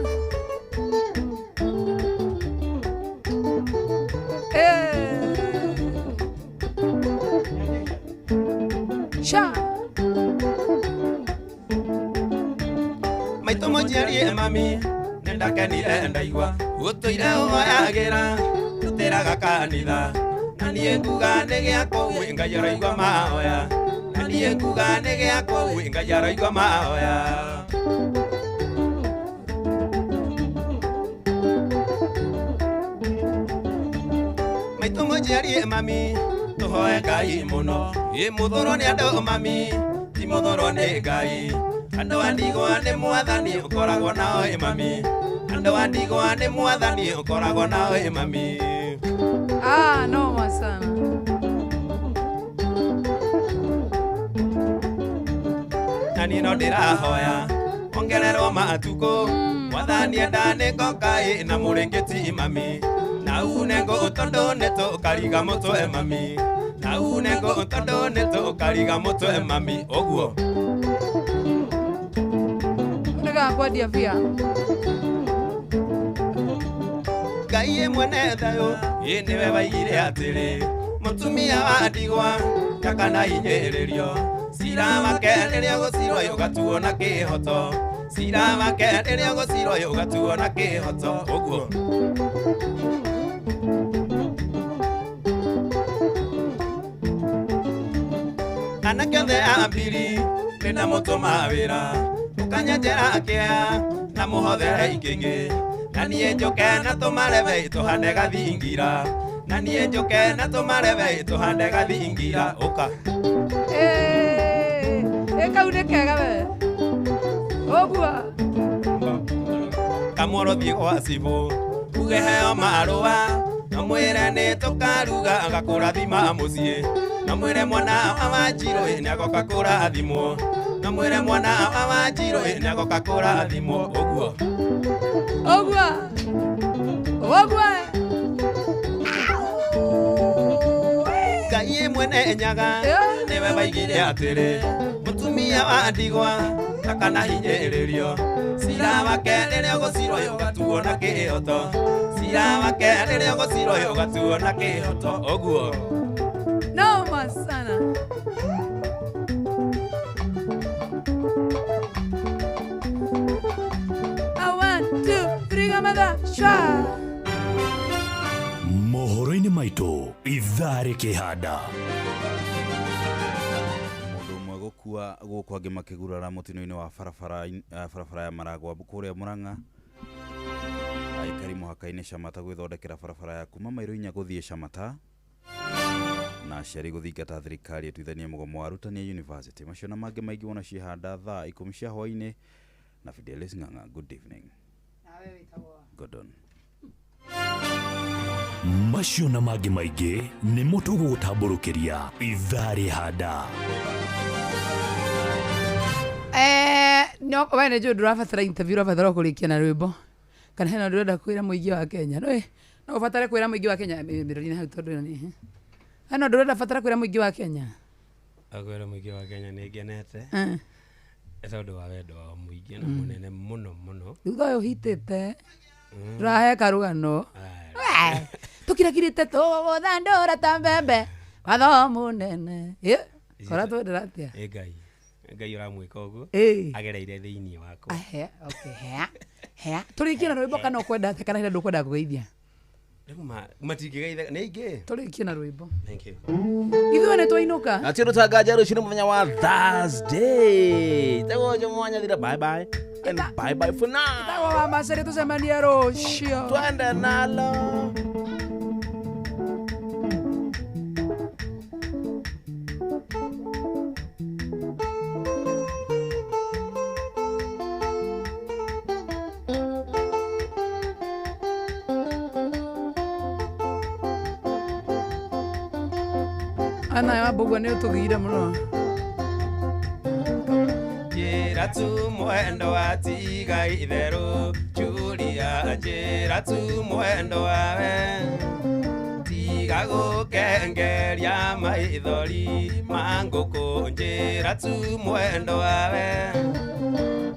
Sha. Maitũ mũnjiarie mami nĩndakenire ndaigua gũtũire ũhoyagĩra tũtĩraga kanitha na niĩ nguga nĩ gĩakwa ũĩ Ngai aroigua mahoya na niĩ nguga nĩ gĩakwa ũĩ Ngai aroigua mahoya. Maitũ mũnjiarie mami tũhoe Ngai mũno ĩ mũthũrwo nĩ andũ mami ti mũthũrwo nĩ Ngai andũ a ndigwa nĩ mwathani ũkoragwo nao ĩ mami andũ a ndigwa nĩ mwathani ũkoragwo nao ĩ mami. Ah, noma sana. Na niĩ no ndĩrahoya ongererwo matukũ mwathani enda nĩ ngoka ĩ na mũrĩngĩti mami na une ngũ tondũ nĩ tũkariga mũtwe mami na une ngũ tondũ nĩ tũkariga mũtwe mami ũguo kwendia bia. Ngai ĩ mwene thayũ ĩ nĩwe waigire atĩrĩ mũtumia wa ndigwa ndakanahinyĩrĩrio cira wake rĩrĩa ũgũcirwo ũgatuo na kĩhoto cira wake rĩrĩa ũgũcirwo ũgatuo na kĩhoto ũguo. Anake othe a mbiri nĩna mũtũma wĩra mũkanyenjera kĩa na mũhothere ikĩngĩ na niĩ njũke na tũmarebe tũhande gathingira na niĩ njũke na tũmarebe tũhande gathingira ũka. Ĩ kau nĩ kega we ũguo kamworo thiĩ gwa cibũ uge heo marũa na mwĩre nĩ tũkaruga agakũrathima mũciĩ na mwĩre mwana wa Wanjirũ nĩagoka kũrathimwo na mwĩre mwana wa Wanjirũ nĩagoka kũrathimwo ũguo ũguo ũguo. Mwene Nyaga nĩwe waigire atĩrĩ mũtumia wa ndigwa ndakanahinyĩrĩrio cira wake rĩrĩa ũgũcirwo ũgatuo na kĩhoto cira wake rĩrĩa ũgũcirwo ũgatuo na kĩhoto ũguo. Noma sana. A 1 2 3 gamada shwa. Mohoro-inĩ maitũ ithaa rĩkĩhanda. Mũndũ ũmwe gũkua gũkũ angĩ makĩgurara mũtino-inĩ wa barabara ya Maragwa kũrĩa Murang'a. Aikari mũhaka-inĩ Shamata gwĩthondekera barabara ya kuma mairo 4 gũthiĩ Shamata. Na aciari gũthingata thirikari ĩtuithanie mũgomo wa arutani a university. Macio na mangĩ maingĩ wona ciĩhanda thaa 10 cia hwaĩ-inĩ na Fidelis Ng'ang'a. Good evening. Gordon. Macio na mangĩ maingĩ nĩmo tũgũgũtambũrũkĩria ithaa rĩhanda. No we nĩ njũĩ ndũrabatara interview, ũrabatara kũrĩkia na rwĩmbo kana hena ũndũ ũrenda kwĩra mũingĩ wa Kenya. No no ũbatare kwĩra mũingĩ wa Kenya mĩrori-inĩ hau tondũ ĩno nĩ hena ũndũ ũrenda batara kwĩra mũingĩ wa Kenya. Akwĩra mũingĩ wa Kenya nĩ ngenete nĩ tondũ wa wendo wao mũingĩ na mũnene mũno mũno. Thutha ũyũ ũhitĩte ndũrahe karũgano tukirakirite tũgũthandũra ta mbembe watho mũnene. Kora twendera atĩa? Ngai Ngai ũramwĩka ũguo agereire thĩinĩ wakwa. Okay, hea tũrĩkie na rwĩmbo kana ũkwenda atĩa kana hena ndũkwenda kũgeithia? Rĩu matingĩgeitha nĩ ingĩ. Tũrĩkie na rwĩmbo. Thank you. Ithuĩ nĩ twainũka. Na tio tũtangaja rũciũ nĩ mũthenya wa Thursday. Tagwo Jomo wa Nyathira, bye bye. And bye bye for now. Tagwo wa Macere tũcemanie rũciũ. Twende nalo. Ana ya mbũguo nĩ ũtũgĩire mũno. Njĩra tu mwendo watiga itherũ Julia, njĩra tu mwendo wawe tiga gũkengeria maithori ma ngũkũ njĩra tu mwendo wawe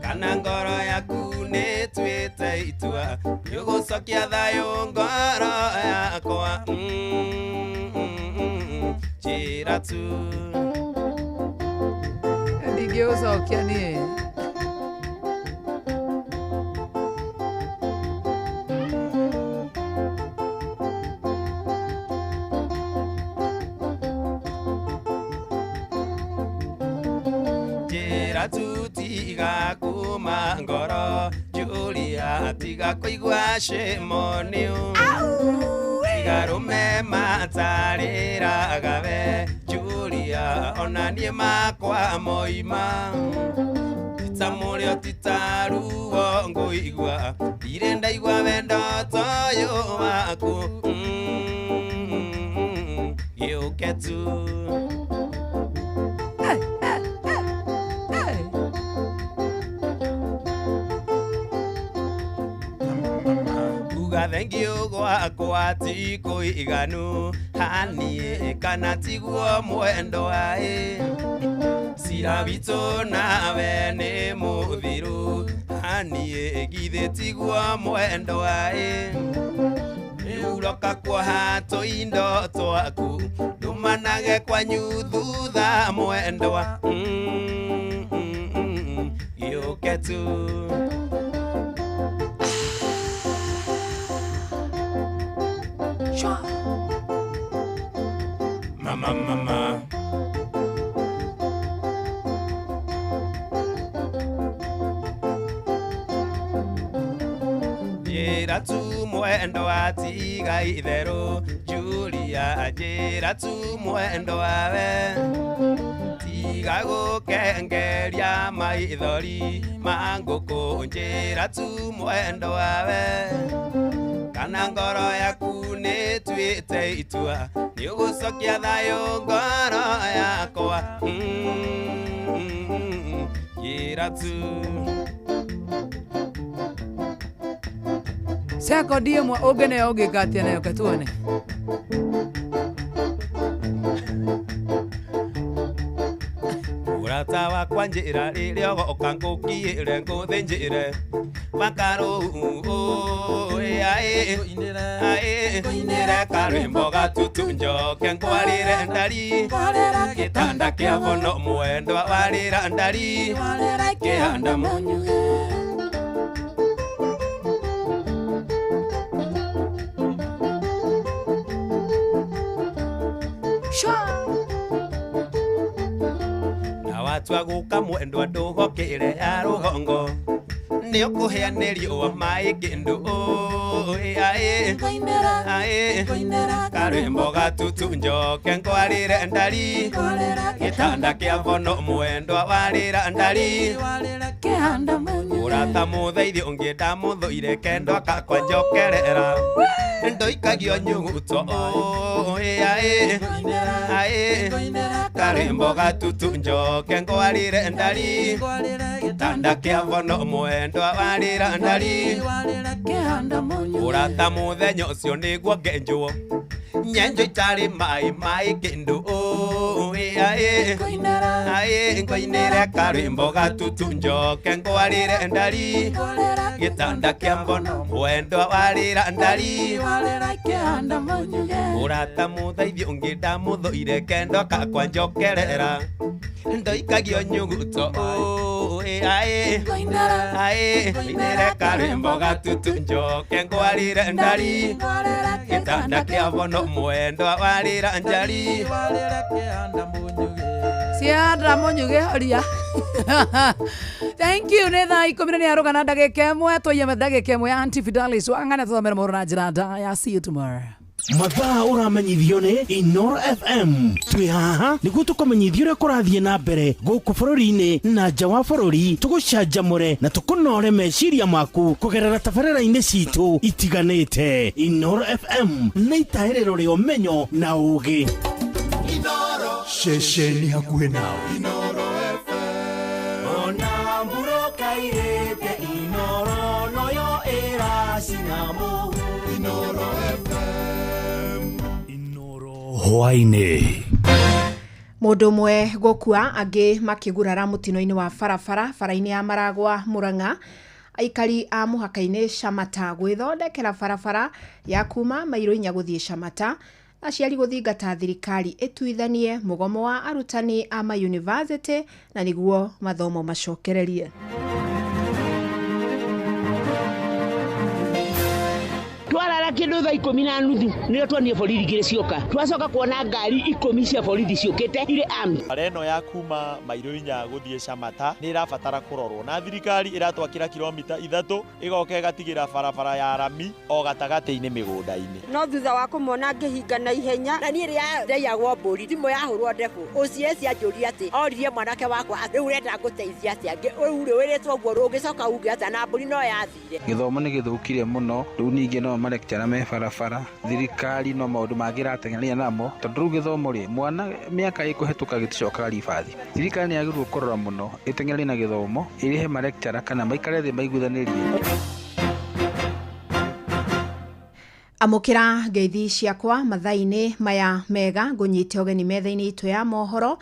kana ngoro yaku nĩtuĩte itua nĩũgũcokia thayũ ngoro yakwa. Njĩra tu ndingĩũcokia niĩ. Njĩra tu tiga kuma ngoro Julia, tiga kũigua shame on you tiga rũme matarĩraga we Julia, ona niĩ makwa moima tita mũrĩo tita ruo ngũigua ndirĩ ndaigua wendo toyũ waku gĩũke tu. Thank you gwakwa ti kũiganu haniĩ kana tiguo mwendo waĩ cira witũ nawe nĩ mũthiru haniĩ githĩ tiguo mwendo waĩ rĩu ũroka kuoha tũindo twaku ndũmanage kwanyu thutha mwendwa gĩũke tu. Mama, mama. Njĩra tu mwendo watiga itherũ Julia, njĩra tu mwendo wawe tiga gũkengeria maithori ma ngũkũ njĩra tu mwendo wawe kana ngoro yaku nĩtuĩte itua nĩũgũcokia thayũ ngoro yakwa njĩra tu. Sekondi ĩmwe ũngĩneo ũngĩka atĩa nayo? Ke tuone. Mũrata wakwa njĩra rĩrĩa ũgoka ngũkiĩre ngũthĩnjĩre makarũ aĩ karwĩmbo gatutu njoke ngwarĩre ndari gĩtanda kĩa bono mwendwa warĩra ndari kĩhanda mũnyuge. Na watua gũka mwendwa ndũgokĩre ya rũgongo nĩ ũkũhĩa nĩ riũa maĩ kĩndũ aĩ karwĩmbo gatutu njoke ngwarĩre ndari gĩtanda kĩa bono mwendwa warĩra ndari ũrata mũthaithi ũngĩ ndamũthũire kendwa kakwa njokerera ndoikagio nyuguto aĩ karwĩmbo gatutu njoke ngwarĩre ndari gĩtanda kĩa bono mwendwa warĩra ndari ũrata mũthenya ũcio nĩguo ngenjwo nyenjo itarĩ maĩ maĩ kĩndũ aĩ ngũinĩre karwĩmbo gatutu njoke ngwarĩre ndari gĩtanda kĩa mbono mwendwa warĩra ndari ũrata mũthaithi ũngĩ ndamũthũire kendwa kakwa njokerera ndoikagio nyuguto aĩ ngũinĩre karwĩmbo gatutu njoke ngwarĩre ndari gĩtanda kĩa bono mwendwa warĩra njari Ciandra munyuge horia. Thank you. Nĩ thaa 10 nĩ arũgana ndagĩka ĩmwe twaiyame ndagĩka ĩmwe ya Auntie Fidelis wang'ana tũthomere mohoro na njĩra ndaya. See you tomorrow. Mathaa ũramenyithio nĩ Inoro FM. Twĩ haha nĩguo tũkũmenyithia ũrĩa kũrathiĩ na mbere gũkũ bũrũri-inĩ na nja wa bũrũri, tũgũcanjamũre na tũkũnore meciria maku kũgerera tabarĩra-inĩ citũ itiganĩte. Inoro FM nĩ itahĩrĩro rĩa ũmenyo na ũũgĩ. Ceceni hakuhĩ nawe. Inoro FM. Ona mburoka irĩte Inoro noyo ĩracina Inoro FM. Inoro hwaĩ-inĩ. Mũndũ ũmwe gũkua angĩ makĩgurara mũtino-inĩ wa barabara bara-inĩ ya Maragwa Murang'a. Aikari a mũhaka-inĩ Shamata gwĩthondekera barabara ya kuma mairo 4 gũthiĩ Shamata. Aciari gũthingata thirikari ĩtuithanie mũgomo wa arutani a mayunivasĩtĩ na nĩguo mathomo macokererie. Twarara kindu thaa 10:30 nĩrĩo tuonire borithi igĩrĩ cioka. Twacoka kuona ngari 10 cia borithi ciũkĩte irĩ armed. Bara ĩno ya kuma mairo 4 gũthiĩ Shamata nĩ ĩrabatara kũrorwo na thirikari ĩratwakĩra kilomita 3 ĩgoka ĩgatigĩra barabara ya rami o gatagatĩ-inĩ mĩgũnda-inĩ. No thutha wa kũmona ngĩhinga na ihenya na niĩ rĩa ndaiagwo mbũri thimũ yahũrwo ndebũ OCS anjũria atĩ oririe mwanake wakwa rĩu ũrenda ngũteithia atĩa rĩu rĩ wĩrĩtwo ũguo ũngĩcoka uge atĩa na mbũri no yathire. Gĩthomo nĩ gĩthũkire mũno rĩu ningĩ no marekchara me barabara thirikari no maũndũ mangĩ ĩrateng'erania namo tondũ rĩu gĩthomo rĩ mwana mĩaka ĩkũhetũka gĩticokaga ribathi. Thirikari nĩ yagĩrĩirwo kũrora mũno ĩteng'eranie na gĩthomo ĩrĩhe marekchara kana maikare thĩ maiguithanĩrie. Amũkĩra ngeithi ciakwa mathaa-inĩ maya mega ngũnyite ũgeni metha-inĩ itũ ya mohoro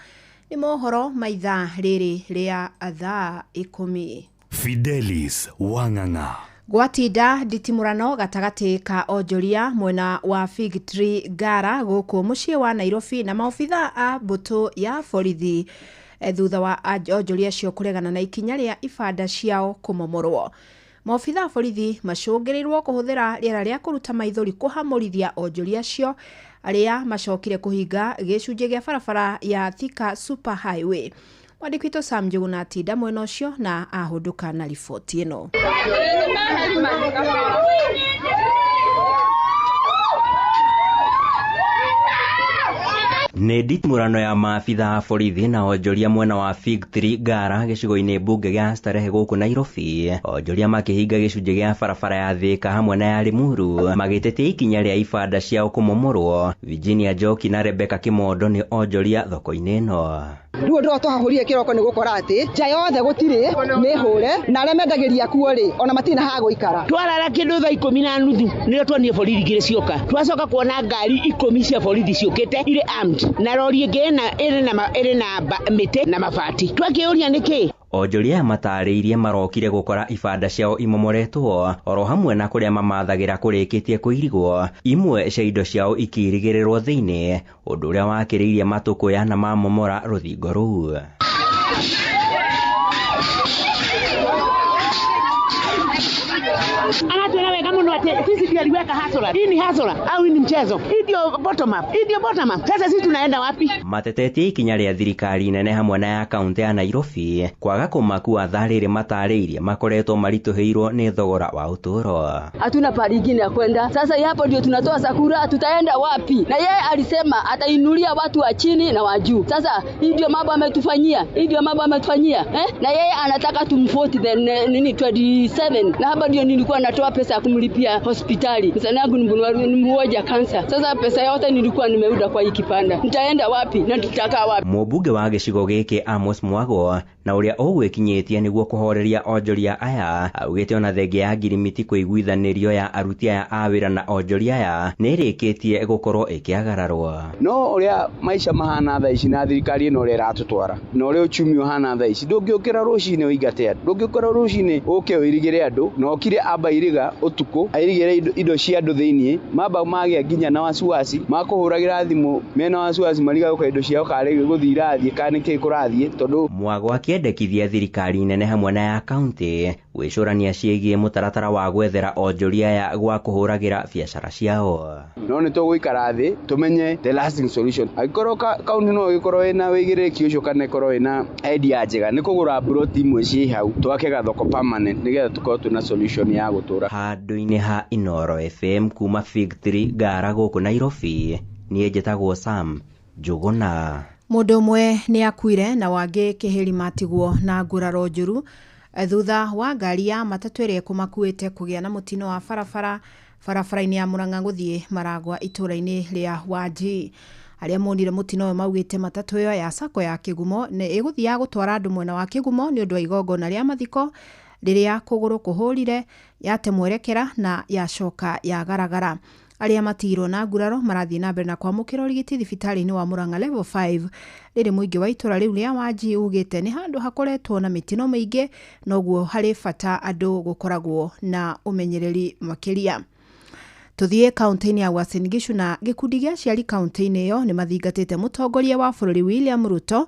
nĩ mohoro ma ithaa rĩrĩ rĩa thaa 10. Fidelis Wang'ang'a. Gwatinda nditimũrano gatagatĩ ka onjoria mwena wa Fig Tree Ngara gũkũ mũciĩ wa Nairobi na maobitha a mbũtũ ya borithi thutha wa onjoria acio kũregana na ikinya rĩa ibanda ciao kũmomorwo. Maobitha a borithi macũngĩrĩirwo kũhũthĩra rĩera rĩa kũruta maithori kũhamũrithia onjoria acio arĩa macokire kũhinga gĩcunjĩ gĩa barabara ya Thika Super Highway. Mwandĩki witũ Sam Njuguna atinda mwena ũcio na ahũndũka na riboti ĩno. Nĩ nditimũrano ya maabitha a borithi na onjoria mwena wa Fig Tree Ngara gĩcigo-inĩ mbunge gĩa Starehe gũkũ Nairobi. Onjoria makĩhinga gĩcunjĩ gĩa barabara ya Thika hamwe na ya Limuru magĩtetia ikinya rĩa ibanda ciao kũmomorwo. Virginia Njoki na Rebecca Kimondo nĩ onjoria thoko-inĩ ĩno. Rĩu ũndũ ũrĩa twahahũrire kĩroko nĩ gũkora atĩ nja yothe gũtirĩ nĩ hũre na arĩa mendagĩria kuo rĩ ona matirĩ na ha gũikara. Twarara kĩndũ thaa 10:30 nĩrĩo tuonire borithi igĩrĩ cioka. Twacoka kuona ngari 10 cia borithi ciũkĩte irĩ armed. na rori ĩngĩ ĩrĩ na mĩtĩ na mabati. Twakĩũria nĩkĩ? Onjoria aya matarĩirie marokire gũkora ibanda ciao imomoretwo oro hamwe na kũrĩa mamathagĩra kũrĩkĩtie kũirigwo, imwe cia indo ciao ikĩirigĩrĩrwo thĩinĩ, ũndũ ũrĩa wakĩrĩirie matũkũya na mamomora rũthingo rũu. Anatuelewa wega muno ati sisi ndio aliweka hasara. Hii ni hasara au hii ni mchezo? Hii ndio bottom up. Hii ndio bottom up. Sasa sisi tunaenda wapi? Matetetie ikinya rĩa thirikari nene hamwe na ya kaunti ya Nairobi kwaga kũmakua thaa rĩrĩ matarĩirie makoretwo maritũhĩirwo nĩ thogora wa ũtũũro. Hatuna pahali ingine ya kwenda. Sasa hapo ndio tunatoa sakura, tutaenda wapi? Na yeye alisema atainulia watu wa chini na wa juu. Sasa hii ndio mambo ametufanyia. Hii ndio mambo ametufanyia. Na yeye anataka tumvote then nini 27. Na hapa ndio nilikuwa natoa pesa ya kumlipia hospitali. Msana yangu ni mmoja kansa. Sasa pesa yote nilikuwa nimeuda kwa hii kipanda. Nitaenda wapi na nitakaa wapi? Mũmbunge wa gĩcigo gĩkĩ Amos Mwago na ũrĩa ũgwĩkinyĩtie nĩguo kũhoreria onjoria aya augĩte ona thengia ya ngirimiti kũiguithanĩrio ya aruti aya a wĩra na onjoria aya nĩ ĩrĩkĩtie gũkorwo ĩkĩagararwo. No ũrĩa maica mahana thaa ici na thirikari ĩno ũrĩa ĩratũtwara na ũrĩa uchumi ũhana thaa ici, ndũngĩũkĩra rũcinĩ ũingate andũ, ndũngĩũkĩra rũcinĩ ũke ũirigĩre andũ na ũkire amba iriga ũtukũ airigĩre indo cia andũ thĩiniĩ, mamba magĩa nginya na wasiwasi makũhũragĩra thimũ mena wasiwasi marigagũka indo ciao karĩ gũthiĩ irathiĩ kana nĩkĩĩ kũrathiĩ tondũ Mwago akĩendekithia thirikari nene hamwe na ya kaunti gwĩcũrania ciĩgiĩ mũtaratara wa gwethera onjoria aya gwa kũhũragĩra biacara ciao. No nĩ tũgũikara thĩ tũmenye the lasting solution. Angĩkorwo kaunti no ĩgĩkorwo ĩna wĩigĩrĩrĩki ũcio kana ĩkorwo ĩna idea njega nĩ kũgũra plot imwe ciĩ hau twake gathoko permanent nĩgetha tũkorwo twĩna solution ya gũtũra. Handũ-inĩ ha Inooro FM kuma Fig 3 Ngara gũkũ Nairobi, niĩ njĩtagwo Sam Njũgũna. Mũndũ ũmwe nĩ akuire na wangĩ kĩhĩri matigwo na nguraro njũru thutha wa ngari ya matatũ ĩrĩa ĩkũmakuĩte kũgĩa na mũtino wa barabara barabara-inĩ ya Murang'a gũthiĩ Maragwa itũũra-inĩ rĩa Wanji. Arĩa monire mũtino ũyũ maugĩte matatũ ĩyo ya sacco ya Kĩgumo nĩ ĩgũthiaga gũtwara andũ mwena wa Kĩgumo nĩ ũndũ wa igongona rĩa mathiko rĩrĩa kũgũrũ kũhũrire yate mwerekera na yacoka yagaragara. Arĩa matigirwo na nguraro marathiĩ na mbere na kwamũkĩra ũrigiti thibitarĩ-inĩ wa Murang'a level 5. Rĩrĩ mũingĩ wa itũũra rĩu rĩa Wanji ugĩte nĩ handũ hakoretwo na mĩtino mĩingĩ, noguo harĩ bata andũ gũkoragwo na ũmenyereri makĩria. Tũthiĩ kaunti-inĩ ya Uasin Gishu na gĩkundi gĩa aciari kaunti-inĩ ĩyo nĩ mathingatĩte mũtongoria wa bũrũri William Ruto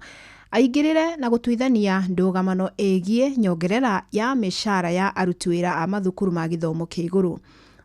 aingĩrĩre na gũtuithania ndũgamano ĩgiĩ nyongerera ya mĩcara ya aruti wĩra a mathukuru ma gĩthomo kĩa igũrũ.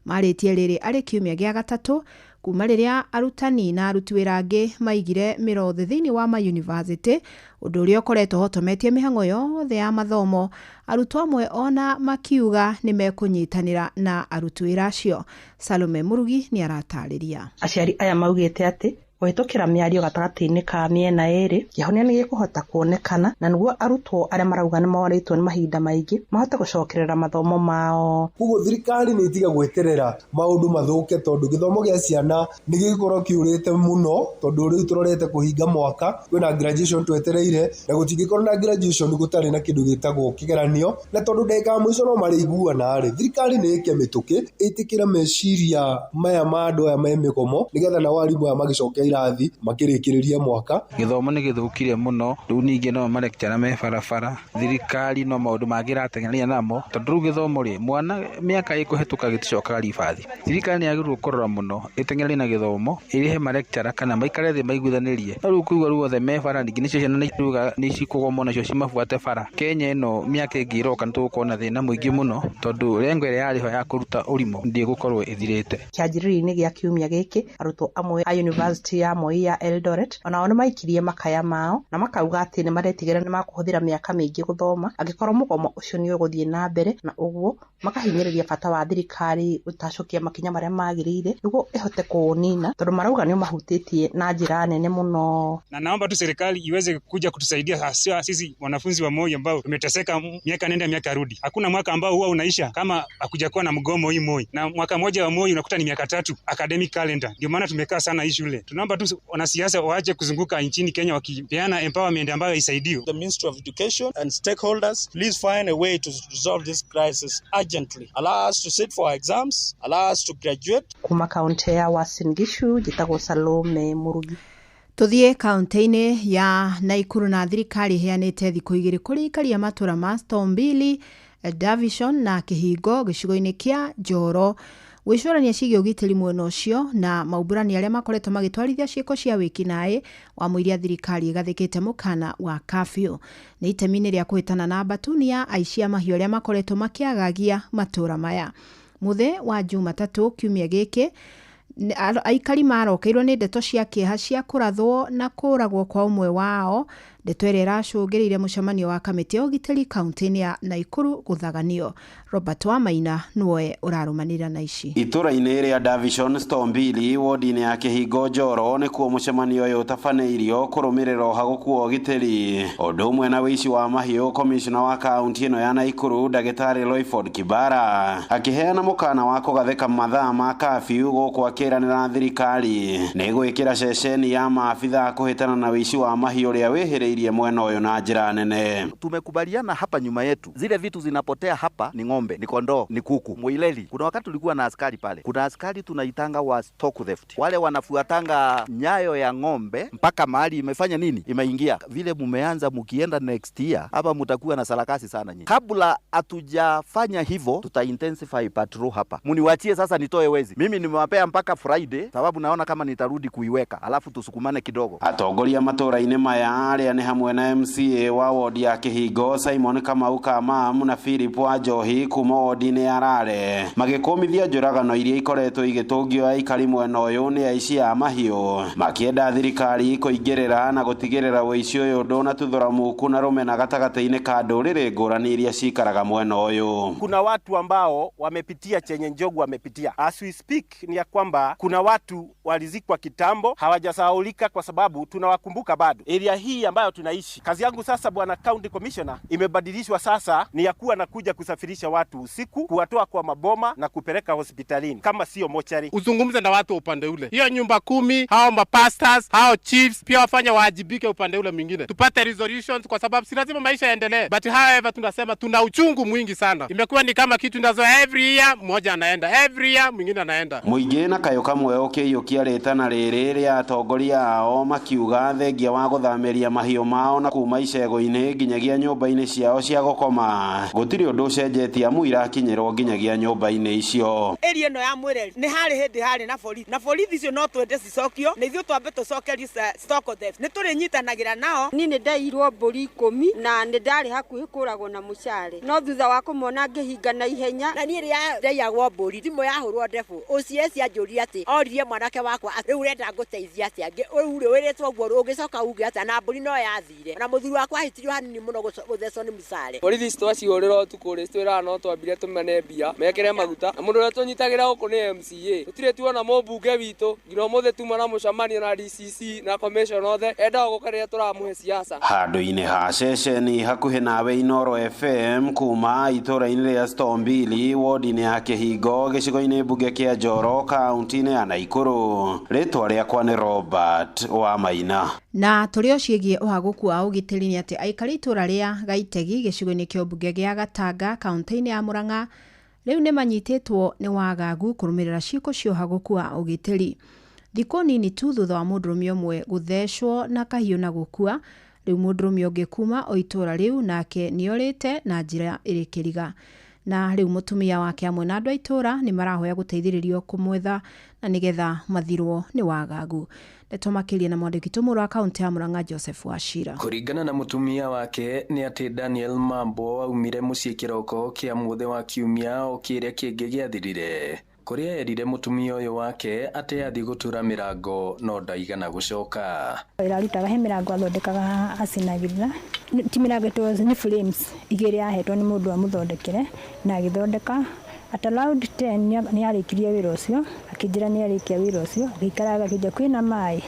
Marĩtie rĩrĩ arĩ kiumia gĩa gatatũ kuma rĩrĩa arutani na aruti wĩra angĩ maigire mĩrothe thĩinĩ wa mayunivasĩtĩ, ũndũ ũrĩa ũkoretwo ũhotometie mĩhang'o yothe ya mathomo. Arutwo amwe ona makiuga nĩ mekũnyitanĩra na aruti wĩra acio. Salome Murugi nĩ aratarĩria. Aciari aya maugĩte atĩ kũhĩtũkĩra mĩario gatagatĩ-inĩ ka mĩena ĩrĩ kĩhonia nĩ gĩkũhota kuonekana na nĩguo arutwo arĩa marauga nĩ morĩtwo nĩ mahinda maingĩ mahote gũcokerera mathomo mao. Koguo thirikari nĩ ĩtiga gweterera maũndũ mathũke tondũ gĩthomo gĩa ciana nĩ gĩgũkorwo kĩũrĩte mũno tondũ rĩu tũrorete kũhinga mwaka, kwĩna graduation twetereire na gũtingĩkorwo na graduation gũtarĩ na kĩndũ gĩtagwo kĩgeranio, na tondũ ndagĩka ya mũico no marĩiguana rĩ, thirikari nĩ ĩke mĩtũkĩ ĩtĩkĩre meciria maya ma andũ aya me mĩgomo nĩgetha nao arimũ aya magĩcoke irathi makĩrĩkĩrĩria mwaka. Gĩthomo nĩ gĩthũkire mũno rĩu ningĩ no marekchara me barabara, thirikari no maũndũ mangĩ ĩrateng'erania namo tondũ rĩu gĩthomo rĩ, mwana mĩaka ĩkũhetũka gĩticokaga ribathi. Thirikari nĩ yagĩrĩirwo kũrora mũno ĩteng'eranie na gĩthomo ĩrĩhe marekchara kana maikare thĩ maiguithanĩrie. No rĩu kũigua ruothe me bara ningĩ nĩcio ciana nĩ iruga nĩ cikũgomwo nacio cimabuate bara. Kenya ĩno mĩaka ĩngĩ ĩroka nĩ tũgũkorwo na thĩna mũingĩ mũno tondũ rengo ĩrĩa yarĩ ho ya kũruta ũrimũ ndĩgũkorwo ĩthirĩte. Kĩanjĩrĩria-inĩ gĩa kiumia gĩkĩ arutwo amwe a University ya Moi ya Eldoret onao nĩ maikirie makaya mao na makauga atĩ nĩ maretigĩra nĩ makũhũthĩra mĩaka mĩingĩ gũthoma angĩkorwo mũgomo ũcio nĩ ũgũthiĩ na mbere, na ũguo makahinyĩrĩria bata wa thirikari gũtacũkia makinya marĩa magĩrĩire nĩguo ĩhote kũũnina tondũ marauga nĩ ũmahutĩtie na njĩra nene mũno. Na naomba tu serikali iweze kuja kutusaidia hasa sisi wanafunzi wa Moi ambao tumeteseka miaka nenda miaka rudi. Hakuna mwaka ambao huwa unaisha kama hakujakuwa na mgomo hii Moi, na mwaka mmoja wa Moi unakuta ni miaka 3 academic calendar. Ndio maana tumekaa sana hii shule. Tunaomba tu wanasiasa waache kuzunguka nchini Kenya wakipeana empowerment ambayo haisaidii. The Ministry of Education and stakeholders, please find a way to resolve this crisis urgently. Allow us to sit for our exams, allow us to graduate. Kuma kaunti ya Uasin Gishu, njĩtagwo Salome Murugi. Tuthiĩ kaunti-inĩ ya Naikuru na thirikari ĩheanĩte thikũ 2 kũrĩ aikari a matũra ma Stombili, Davison na Kĩhingo gĩcigo-inĩ kĩa Njoro gwĩcũrania ciĩgiĩ ũgitĩri mwena ũcio na maumbũrani arĩa makoretwo magĩtwarithia ciĩko cia wĩkinaĩ wa mũiria thirikari ĩgathĩkĩte mũkana wa kafyu. Nĩ itemi-inĩ rĩa kũhĩtana na mbatuni ya aici a mahiũ arĩa makoretwo makĩagagia matũra maya. Mũthĩ wa Jumatatũ kiumia gĩkĩ aikari marokeirwo nĩ ndeto cia kĩeha cia kũrathwo na kũragwo kwa ũmwe wao, ndeto ĩrĩa ĩracũngĩrĩirie mũcemanio wa kamĩtĩ ya ũgitĩri kaunti-inĩ ya Naikuru gũthaganio. Robert Wamaina nĩwe ũrarũmanĩrĩra na ici. Itũra-inĩ rĩa Davison Stombili wodi-inĩ ya Kĩhingo Njoro nĩkuo mũcemanio ũyũ ũtabanĩirio kũrũmĩrĩra ũhagũku wa ũgitĩri ũndũ ũmwe na wĩici wa mahiũ. Komishona wa kaunti ĩno ya Naikuru Ndagĩtarĩ Loyford Kibara akĩheana mũkana wa kũgathĩka mathaa ma kafyu gũkũ akĩranĩra thirikari nĩ gwĩkĩra ceceni ya maabitha kũhĩtana na wĩici wa mahiũ ũrĩa wĩhĩrĩirie mwena ũyũ na njĩra nene. Tumekubaliana hapa nyuma yetu, zile vitu zinapotea hapa ni ng'ombe, ni kondoo, ni kuku, mwileli. Kuna wakati tulikuwa na askari pale, kuna askari tunaitanga wa stock theft, wale wanafuatanga nyayo ya ng'ombe mpaka mahali imefanya nini, imeingia. Vile mumeanza, mukienda next year hapa mutakuwa na sarakasi sana nyinyi. Kabla hatujafanya hivyo, tuta intensify patrol hapa. Muniwachie sasa nitoe wezi, mimi nimewapea mpaka Friday sababu naona kama nitarudi kuiweka, alafu tusukumane kidogo. Atongoria matũra-inĩ maya arĩa nĩ hamwe na MCA wa wodi ya Kĩhingo Simon Kamau Kamam na Philip wa Njohi kuma wodi-inĩ ya Rare magĩkũmithia njũragano iria ikoretwo igĩtũngio aikari mwena ũyũ nĩ aici a mahiũ, makĩenda thirikari kũingĩrĩra na gũtigĩrĩra wĩici ũyũ ndũnatuthũra muku na rũmena gatagatĩ-inĩ ka ndũrĩrĩ ngũrani iria cikaraga mwena ũyũ. Kuna watu ambao wamepitia chenye Njogu wamepitia. As we speak ni ya kwamba kuna watu walizikwa kitambo hawajasahaulika kwa sababu tunawakumbuka bado. Area hii ambayo tunaishi, kazi yangu sasa bwana county commissioner imebadilishwa sasa ni ya kuwa nakuja kusafirisha watu usiku, kuwatoa kwa maboma na kupeleka hospitalini kama sio mochari. Uzungumze na watu upande ule, hiyo nyumba 10, hao mapastors, hao chiefs pia wafanya waajibike upande ule mwingine, tupate resolutions kwa sababu si lazima maisha yaendelee. But however tunasema tuna uchungu mwingi sana, imekuwa ni kama kitu nazo every year mmoja anaenda, every year mwingine anaenda. Mũingĩ na kayũ kamwe ũkĩiyũkia rĩtana rĩrĩ rĩa atongoria ao makiuga thengia wa gũthamĩria mahiũ mao na kuma icego-inĩ nginyagia nyũmba-inĩ ciao cia gũkoma gũtirĩ ũndũ ũcenjetie amu irakinyĩrwo nginyagia nyũmba-inĩ icio. Area ĩno ya Mwĩreri nĩ harĩ hĩndĩ harĩ na borithi, na borithi icio no twende cicokio na ithuĩ twambe tũcokerie stock theft, nĩ tũrĩnyitanagĩra nao. Niĩ nĩ ndairwo mbũri 10 na nĩ ndarĩ hakuhĩ kũragwo na mũcare, no thutha wa kũmona ngĩhinga na ihenya. Na niĩ rĩrĩa ndaiyagwo mbũri thimũ yahũrwo ndebu OCS anjũria atĩ oririe mwanake wakwa rĩu ũrenda ngũteithia atĩa, rĩu rĩ wĩrĩtwo ũguo ũngĩcoka uge atĩa, na mbũri no yathire na mũthuri wakwa ahĩtirio hanini mũno gũthecwo nĩ mũcare. Borithi citwacihũrĩra ũtukũ rĩ citwĩraga no twambire tũmene mbia mekĩre maguta, na mũndũ ũrĩa tũnyitagĩra gũkũ nĩ MCA. Tũtirĩ tuona mũmbunge witũ nginya ũmũthĩ tuma na mũcemanio na DCC na commission othe endaga gũka rĩrĩa tũramũhe siasa. Handũ-inĩ ha ceceni hakuhĩ nawe Inoro FM kuma itũra-inĩ rĩa Stombili wodi-inĩ ya Kĩhingo gĩcigo-inĩ mbunge kĩa Njoro kaunti-inĩ ya Naikuru. Rĩtwa rĩakwa nĩ Robert Wamaina. Na tũrĩ o ciĩgiĩ ũhagũku wa ũgitĩri nĩ atĩ aikari itũra rĩa Gaitegi gĩcigo-inĩ kĩa ũmbunge gĩa Gatanga kaunti-inĩ ya Murang'a rĩu nĩ manyitĩtwo nĩ wagagu kũrũmĩrĩra ciĩko cia ũhagũku wa ũgitĩri. Thikũ nini tu thutha wa mũndũrũme ũmwe gũthecwo na kahiũ na gũkua, rĩu mũndũrũme ũngĩ kuma o itũra rĩu nake nĩorĩte na njĩra ĩrĩ kĩriga. Na rĩu mũtumia wake hamwe na andũ a itũra nĩ marahoya gũteithĩrĩrio kũmwetha na nĩgetha mathirwo nĩ wagagu. Ndeto makĩria na mwandĩki witũ wa kaunti ya Murang'a Joseph Wachira. Kũringana na mũtumia wake nĩ atĩ Daniel Mambo aumire mũciĩ kĩroko kĩa mũthĩ wa kiumia o kĩrĩa kĩngĩ gĩathirire, kũrĩa erire mũtumia ũyũ wake atĩ athiĩ gũtura mĩrango no ndaigana gũcoka. Ĩrarutaga he mĩrango athondekaga acinagĩrĩra, ti mĩrango it was nĩ frames igĩrĩ ahetwo nĩ mũndũ amũthondekere na agĩthondeka. At around 10 nĩ arĩkirie wĩra ũcio, akĩnjĩra nĩ arĩkia wĩra ũcio, agĩikaraga akĩnjĩra kwĩna maĩ.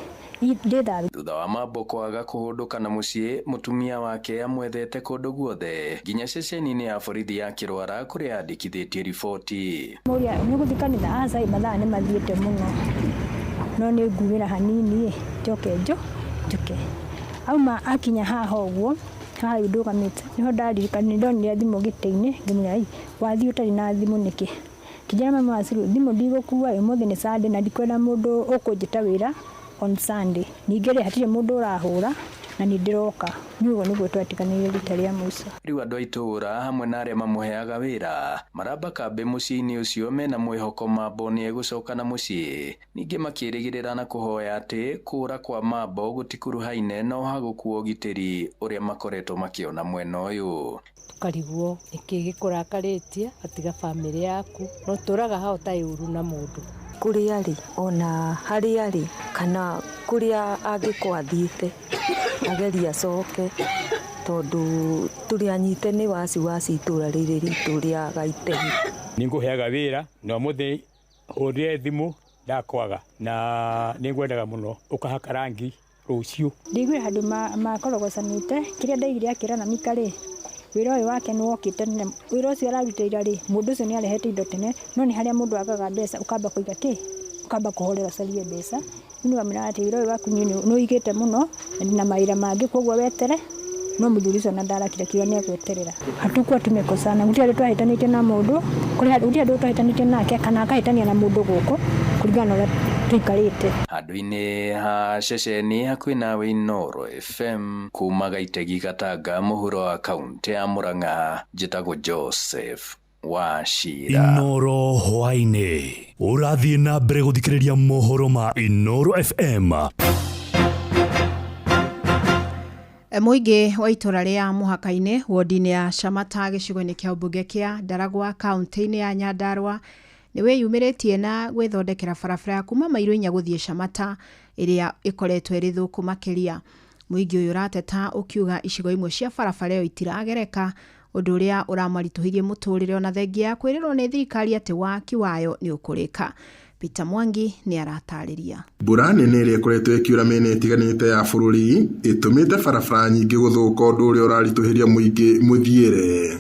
Thutha wa Mambo kwaga kũhũndũka na mũciĩ, mũtumia wake amwethete kũndũ guothe nginya ceceni-inĩ ya borithi ya Kĩrwara kũrĩa andĩkithĩtie riboti. Mũria nĩ gũthiĩ kanitha aca mathaa nĩ mathiĩte mũno, no nĩ ngumĩra hanini njoke njoke. Auma akinya haha ũguo haha rĩu ndũgamĩte nĩho ndaririkanire ndonire thimũ gĩtĩ-inĩ ngĩmwĩra wathiĩ ũtarĩ na thimũ nĩkĩ? Kĩnjĩra mama wa Ciru thimũ ndigũkua ũmũthĩ nĩ Sunday na ndikwenda mũndũ ũkũnjĩta wĩra on Sunday. Ningĩ rĩ hatirĩ mũndũ ũrahũra na nĩ ndĩroka. Nĩ ũguo nĩguo twatiganĩire rita rĩa mũico. Rĩu andũ a itũũra hamwe na arĩa mamũheaga wĩra maramba kambĩ mũciĩ-inĩ ũcio mena mwĩhoko Mambo nĩ egũcoka na mũciĩ. Ningĩ makĩrĩgĩrĩra na kũhoya atĩ kũũra kwa Mambo gũtikuruhaine na ũhagũku wa ũgitĩri ũrĩa makoretwo makĩona mwena ũyũ. Tũkarigwo nĩkĩ gĩkũrakarĩtie gatiga bamĩrĩ yaku no tũraga hau ũtarĩ ũru na mũndũ. Kũrĩa rĩ ona harĩa rĩ kana kũrĩa angĩkorwo athiĩte agerie acoke tondũ tũrĩ anyite nĩ wasiwasi itũra rĩrĩ ritũ rĩa Gaitegi. Nĩngũheaga wĩra na ũmũthĩ hũrĩre thimũ ndakwaga na nĩngwendaga mũno ũkahaka rangi rũciũ. Ndaiguire handũ makorogocanĩte kĩrĩa ndaiguire akĩra na Mika rĩ wĩra ũyũ wake nĩ wokĩte tene, wĩra ũcio ararutĩra rĩ mũndũ ũcio nĩ arehete indo tene no nĩ harĩa mũndũ agaga mbeca ũkamba kũiga kĩ ũkamba kũhorera ũcarie mbeca. Rĩu nĩwamwĩraga atĩ wĩra ũyũ waku nĩ ũigĩte mũno na mawĩra mangĩ koguo wetere no mũthuri ũcio ona ndarakira kiuga nĩ egweterera. Hatukuwa tumekosana, gũtirĩ handũ twahĩtanĩtie na mũndũ, gũtirĩ handũ twahĩtanĩtie nake kana akahĩtania na mũndũ gũkũ kũringana na ũrĩa tũikarĩte. Handũ-inĩ ha ceceni hakuhĩ nawe Inooro FM kuma Gaitegi Gatanga mũhuro wa kaunti ya Murang'a njĩtagwo Joseph Wachira. Inooro hwaĩ-inĩ ũrathiĩ na mbere gũthikĩrĩria mohoro ma Inooro FM. Mũingĩ wa itũra rĩa mũhaka-inĩ wodi-inĩ ya Shamata gĩcigo-inĩ kĩa ũmbunge kĩa Ndaragwa kaunti-inĩ ya Nyandarua nĩ wĩyumĩrĩtie na gwĩthondekera barabara ya kuma mairo 4 gũthiĩ Shamata ĩrĩa ĩkoretwo ĩrĩ thũku makĩria. Mũingĩ ũyũ ũrateta ũkiuga icigo imwe cia barabara ĩyo itiragereka ũndũ ũrĩa ũramaritũhĩrie mũtũrĩre ona thengia ya kwĩrĩrwo nĩ thirikari atĩ waki wayo nĩ ũkũrĩka. Peter Mwangi nĩ aratarĩria. Mbura nene ĩrĩa ĩkoretwo ĩkiura mĩena ĩtiganĩte ya bũrũri ĩtũmĩte barabara nyingĩ gũthũka ũndũ ũrĩa ũraritũhĩria mũingĩ mũthiĩre.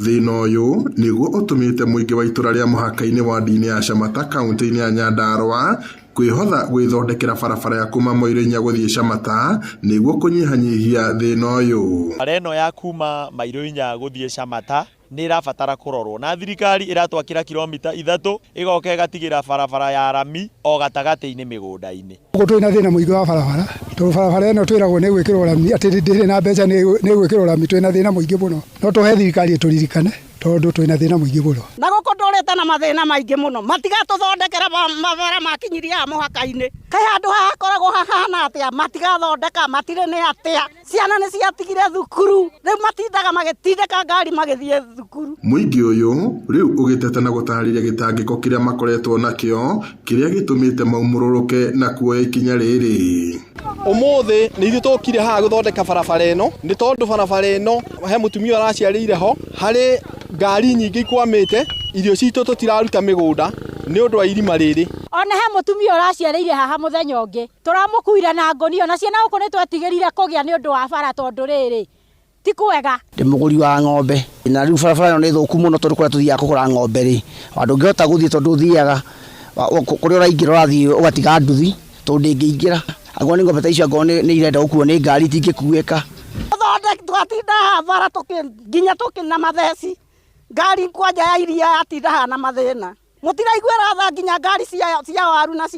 Thĩna ũyũ nĩguo ũtũmĩte mũingĩ wa itũra rĩa mũhaka-inĩ wadi-inĩ ya Shamata kaunti-inĩ ya Nyandarua kwĩhotha gwĩthondekera barabara ya kuma mairo 4 gũthiĩ Shamata nĩguo kũnyihanyihia thĩna ũyũ. Bara ĩno ya kuma mairo 4 gũthiĩ Shamata nĩ ĩrabatara kũrorwo na thirikari ĩratwakĩra kilomita 3 ĩgoka ĩgatigĩra barabara ya rami o gatagatĩ-inĩ mĩgũnda-inĩ. Gũkũ twĩna thĩna mũingĩ wa barabara tondũ barabara ĩno twĩragwo nĩ gwĩkĩrwo rami atĩ ndĩrĩ na mbeca nĩ gwĩkĩrwo rami, twĩna thĩna mũingĩ mũno. No tũhe thirikari ĩtũririkane tondũ twĩna thĩna mũingĩ mũno. Na gũkũ ndũrĩte na mathĩna maingĩ mũno matigatũthondekera mabara makinyirie haha mũhaka-inĩ. Kaĩ handũ haha hakoragwo hahana atĩa matigathondeka matirĩ nĩ atĩa. Ciana nĩ ciatigire thukuru rĩu matindaga magĩtindĩka ngari magĩthiĩ thukuru. Mũingĩ ũyũ rĩu ũgĩteta na gũtarĩria gĩtangĩko kĩrĩa makoretwo nakĩo kĩrĩa gĩtũmĩte maumũrũrũke na kuoya ikinya rĩrĩ. Ũmũthĩ nĩ ithuĩ tũkire haha gũthondeka barabara ĩno nĩ tondũ barabara ĩno he mũtumia ũraciarĩire ho harĩ ngari nyingĩ ikwamĩte irio citũ tũtiraruta mĩgũnda nĩ ũndũ wa irima rĩrĩ. Ona he mũtumia ũraciarĩire haha mũthenya ũngĩ tũramũkuire na ngũnia ona ciana gũkũ nĩ twetigĩrire kũgĩa nĩ ũndũ wa bara tondũ rĩrĩ ti kwega. Ndĩ mũgũri wa ng'ombe na rĩu barabara ĩno nĩ thũku mũno tondũ kũrĩa tũthiaga kũgũra ng'ombe rĩ ndũngĩhota gũthiĩ tondũ ũthiaga kũrĩa ũraingĩra ũrathiĩ ũgatiga nduthi tondũ ndĩngĩingĩra. Angĩkorwo nĩ ng'ombe ta icio angĩkorwo nĩ irenda gũkuo nĩ ngari itingĩkuĩka. Twatinda haha bara nginya tũkĩna matheci ngari kwanja ya iria yatinda haha na mathĩna. Mũtiraiguĩra tha nginya ngari cia waru na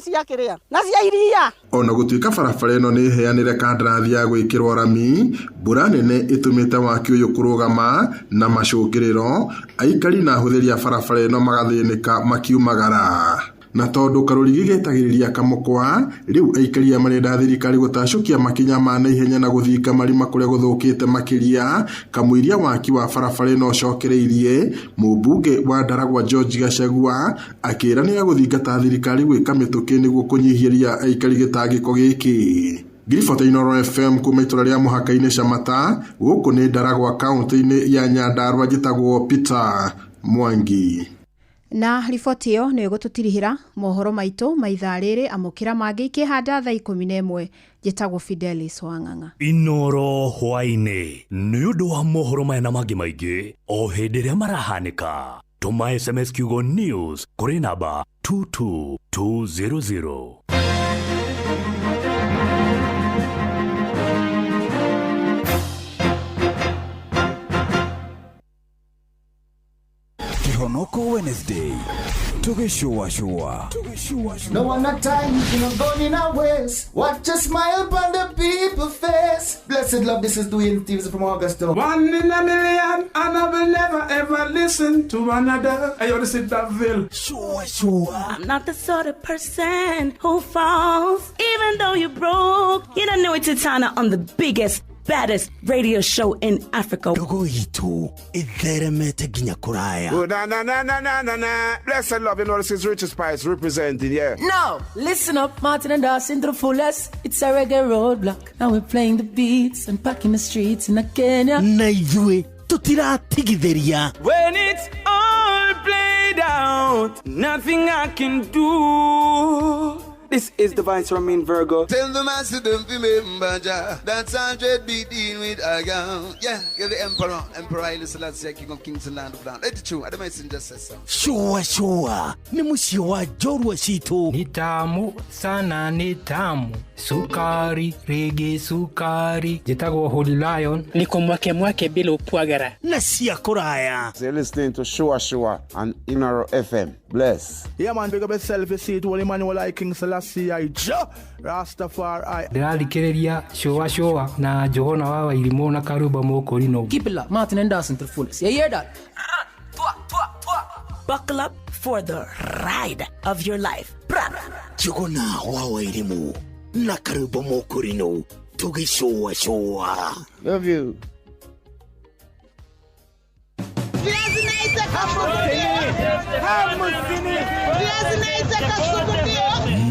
cia kĩrĩa na cia iria. Ona gũtuĩka barabara ĩno nĩ ĩheanĩre kandarathi ya gwĩkĩrwo rami, mbura nene ĩtũmĩte waki ũyũ kũrũgama na macũngĩrĩro aikari na ahũthĩri a barabara ĩno magathĩnĩka makiumagara. Na tondũ karũrigi getagĩrĩria kamũkwa rĩu aikari aya marenda thirikari gũtacũkia makinya ma naihenya na gũthinga marima kũrĩa gũthũkĩte makĩria kamũiria waki wa barabara ĩno ũcokereirie. Mũmbunge wa Ndaragwa George Gachagua akĩĩranĩra gũthingata thirikari gwĩka mĩtũkĩ nĩguo kũnyihĩria aikari gĩtangĩko gĩkĩ. Ngiribota Inooro FM kuma itũra rĩa mũhaka-inĩ Shamata gũkũ nĩ Ndaragwa kaunti-inĩ ya Nyandarua njĩtagwo Peter Mwangi. Na riboti ĩyo nĩ ĩgũtũtirihĩra mohoro maitũ ma ithaa rĩrĩ amũkĩra mangĩ ikĩhanda thaa 11. Njĩtagwo Fidelis Wang'ang'a. Inooro hwaĩ-inĩ nĩ ũndũ wa mohoro maya na mangĩ maingĩ o hĩndĩ ĩrĩa marahanĩka. Tũma SMS kiugo news kũrĩ namba 22200. Mũnoko Wednesday tũgĩcũacũa. No one not time, you know, gone in our ways. Watch a smile upon the people's face. Blessed love, this is Dwayne Stevens from Augusta. One in a million, and I will never ever listen to another. Hey, yo, this is Daville. Sure, sure. I'm not the sort of person who falls, even though you're broke. You don't know it's Titana on the biggest, baddest radio show in Africa. Ndogo itũ ĩtheremete nginya kũraya. Oh, na na na na na na na. Blessed love, you know, this is Richard Spice representing, yeah. Now, listen up, Martin and Dawson to the fullest. It's a reggae roadblock. Now we're playing the beats and packing the streets in Kenya. Na ithuĩ tũtiratigithĩria. When it's all played out, nothing I can do. This is the Vice Romain Virgo. Tell the master don't remember Jah. That's 100 beat in with a gun. Yeah, you're the emperor. Emperor Haile Selassie, King of Kings and Land of Land. Let it true. I the messenger says so. Shua shua nĩ mũciĩ wa njorua citũ. Ni tamu sana, ni tamu sukari rigi sukari. Njĩtagwo Holy Lion. Niko mwake mwake bila upwagara na cia kũraya. You're listening to Shua Shua on Inaro FM. Bless. Yeah, man, big up yourself. You see it, Holy Emmanuel, I King Selassie, I Jah Rastafari. Ndĩrathikĩrĩria Shua Shua na Johana wa Wairimũ na Karuba Mũkũrinũ. Keep it locked, Martin and Dawson to the fullest. You hear that? Buckle up for the ride of your life. Bra. Njuguna wa Wairimũ na Karuba Mũkũrinũ tũgĩcũacũa. Love you.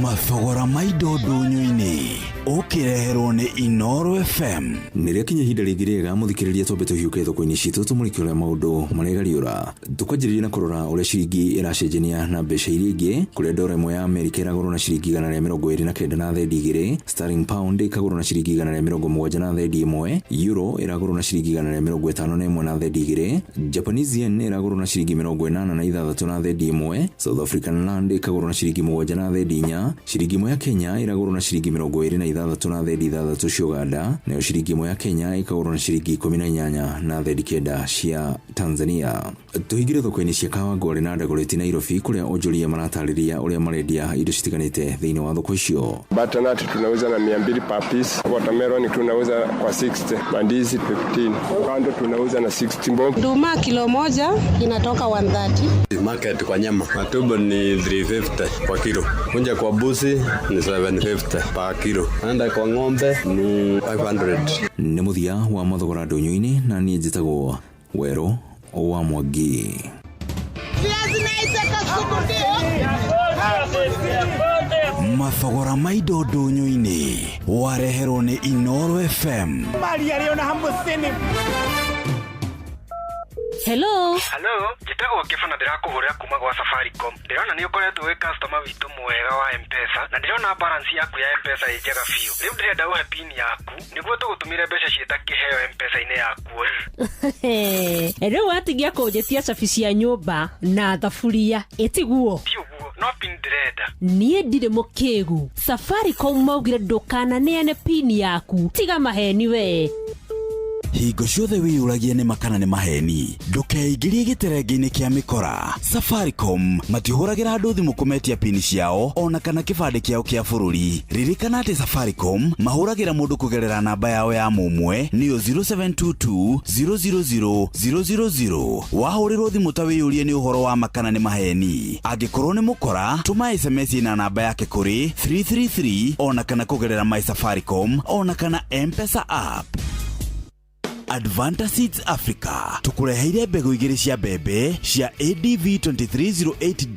Mathogora ma indo ndũnyũ-inĩ ũkĩreherwo nĩ Inoro FM. Nĩ rĩakinya ihinda rĩngĩ rĩega mũthikĩrĩria twambe tũhiũke thoko-inĩ citũ tũmũrĩke ũrĩa maũndũ maregariũra. Tũkwanjĩrĩria na kũrora ũrĩa ciringi ĩracenjania na mbeca iria ingĩ, kũrĩa ndora ĩmwe ya Amerika ĩragũrwo na ciringi 129 na thendi 2, sterling pound ĩkagũrwo na ciringi 170 na thendi 1, euro ĩragũrwo na ciringi 151 na thendi 2, Japanese yen ĩragũrwo na ciringi 86 na thendi 1, South African rand ĩkagũrwo na ciringi 7 na thendi 4, ciringi ĩmwe ya Kenya ĩragũrwo na ciringi 26 na thendi 6 cia Uganda, nayo ciringi ĩmwe ya Kenya ĩkagũrwo na ciringi 18 na thendi 9 cia Tanzania. Tũhingĩre thoko-inĩ cia Kawangware na Dagoretti Nairobi, kũrĩa onjoria maratarĩria ũrĩa marendia indo citiganĩte thĩinĩ wa thoko icio. Butternut tunauza na 200 per piece, watermelon tunauza kwa 60, mandizi 15, kando tunauza na 60 bob. Nduma kilo moja inatoka 130. Market kwa nyama matumbo ni 350 kwa kilo, kunja kwa busi ni 750 per kilo, anda kwa ng'ombe ni 500. Nĩ mũthia wa mathogora ndũnyũ-inĩ na niĩ njĩtagwo Werũ wa Mwangi. Mathogora ma indo ndũnyũ-inĩ wareherwo nĩ Inoro FM. Hello. Hello, njĩtagwo Kĩba na ndĩrakũhũrĩra kuma gwa Safaricom. Ndĩrona nĩ ũkoretwo wĩ customer witũ mwega wa M-Pesa na ndĩrona balance yaku ya M-Pesa ĩ njega biũ. Rĩu ndĩrenda ũhe pin yaku nĩguo tũgũtũmĩre mbeca ciĩ ta kĩheo M-Pesa-inĩ yaku. Rĩu watigia kũnjĩtia cabi cia nyũmba na thaburia ĩtiguo? Ti ũguo, no pin ndĩrenda. Niĩ ndirĩ mũkĩgu. Safaricom maugire ndũkananeane pin yaku. Tiga maheni we. Hingo ciothe wĩyũragie nĩ makana nĩ maheni, ndũkeingĩrie gĩterenge-inĩ kĩa mĩkora. Safaricom matihũragĩra andũ thimũ kũmetia pini ciao ona kana kĩbandĩ kĩao kĩa bũrũri. Ririkana atĩ Safaricom mahũragĩra mũndũ kũgerera namba yao ya mũmwe nĩyo 0722 000 000. Wahũrĩrwo thimũ ta wĩyũrie nĩ ũhoro wa makana nĩ maheni. Angĩkorwo nĩ mũkora, tũma SMS na namba yake kũrĩ 333 ona kana kũgerera My Safaricom ona kana M-Pesa app. Advanta Seeds Africa tukureheire mbegũ igĩrĩ cia mbembe cia ADV 2308.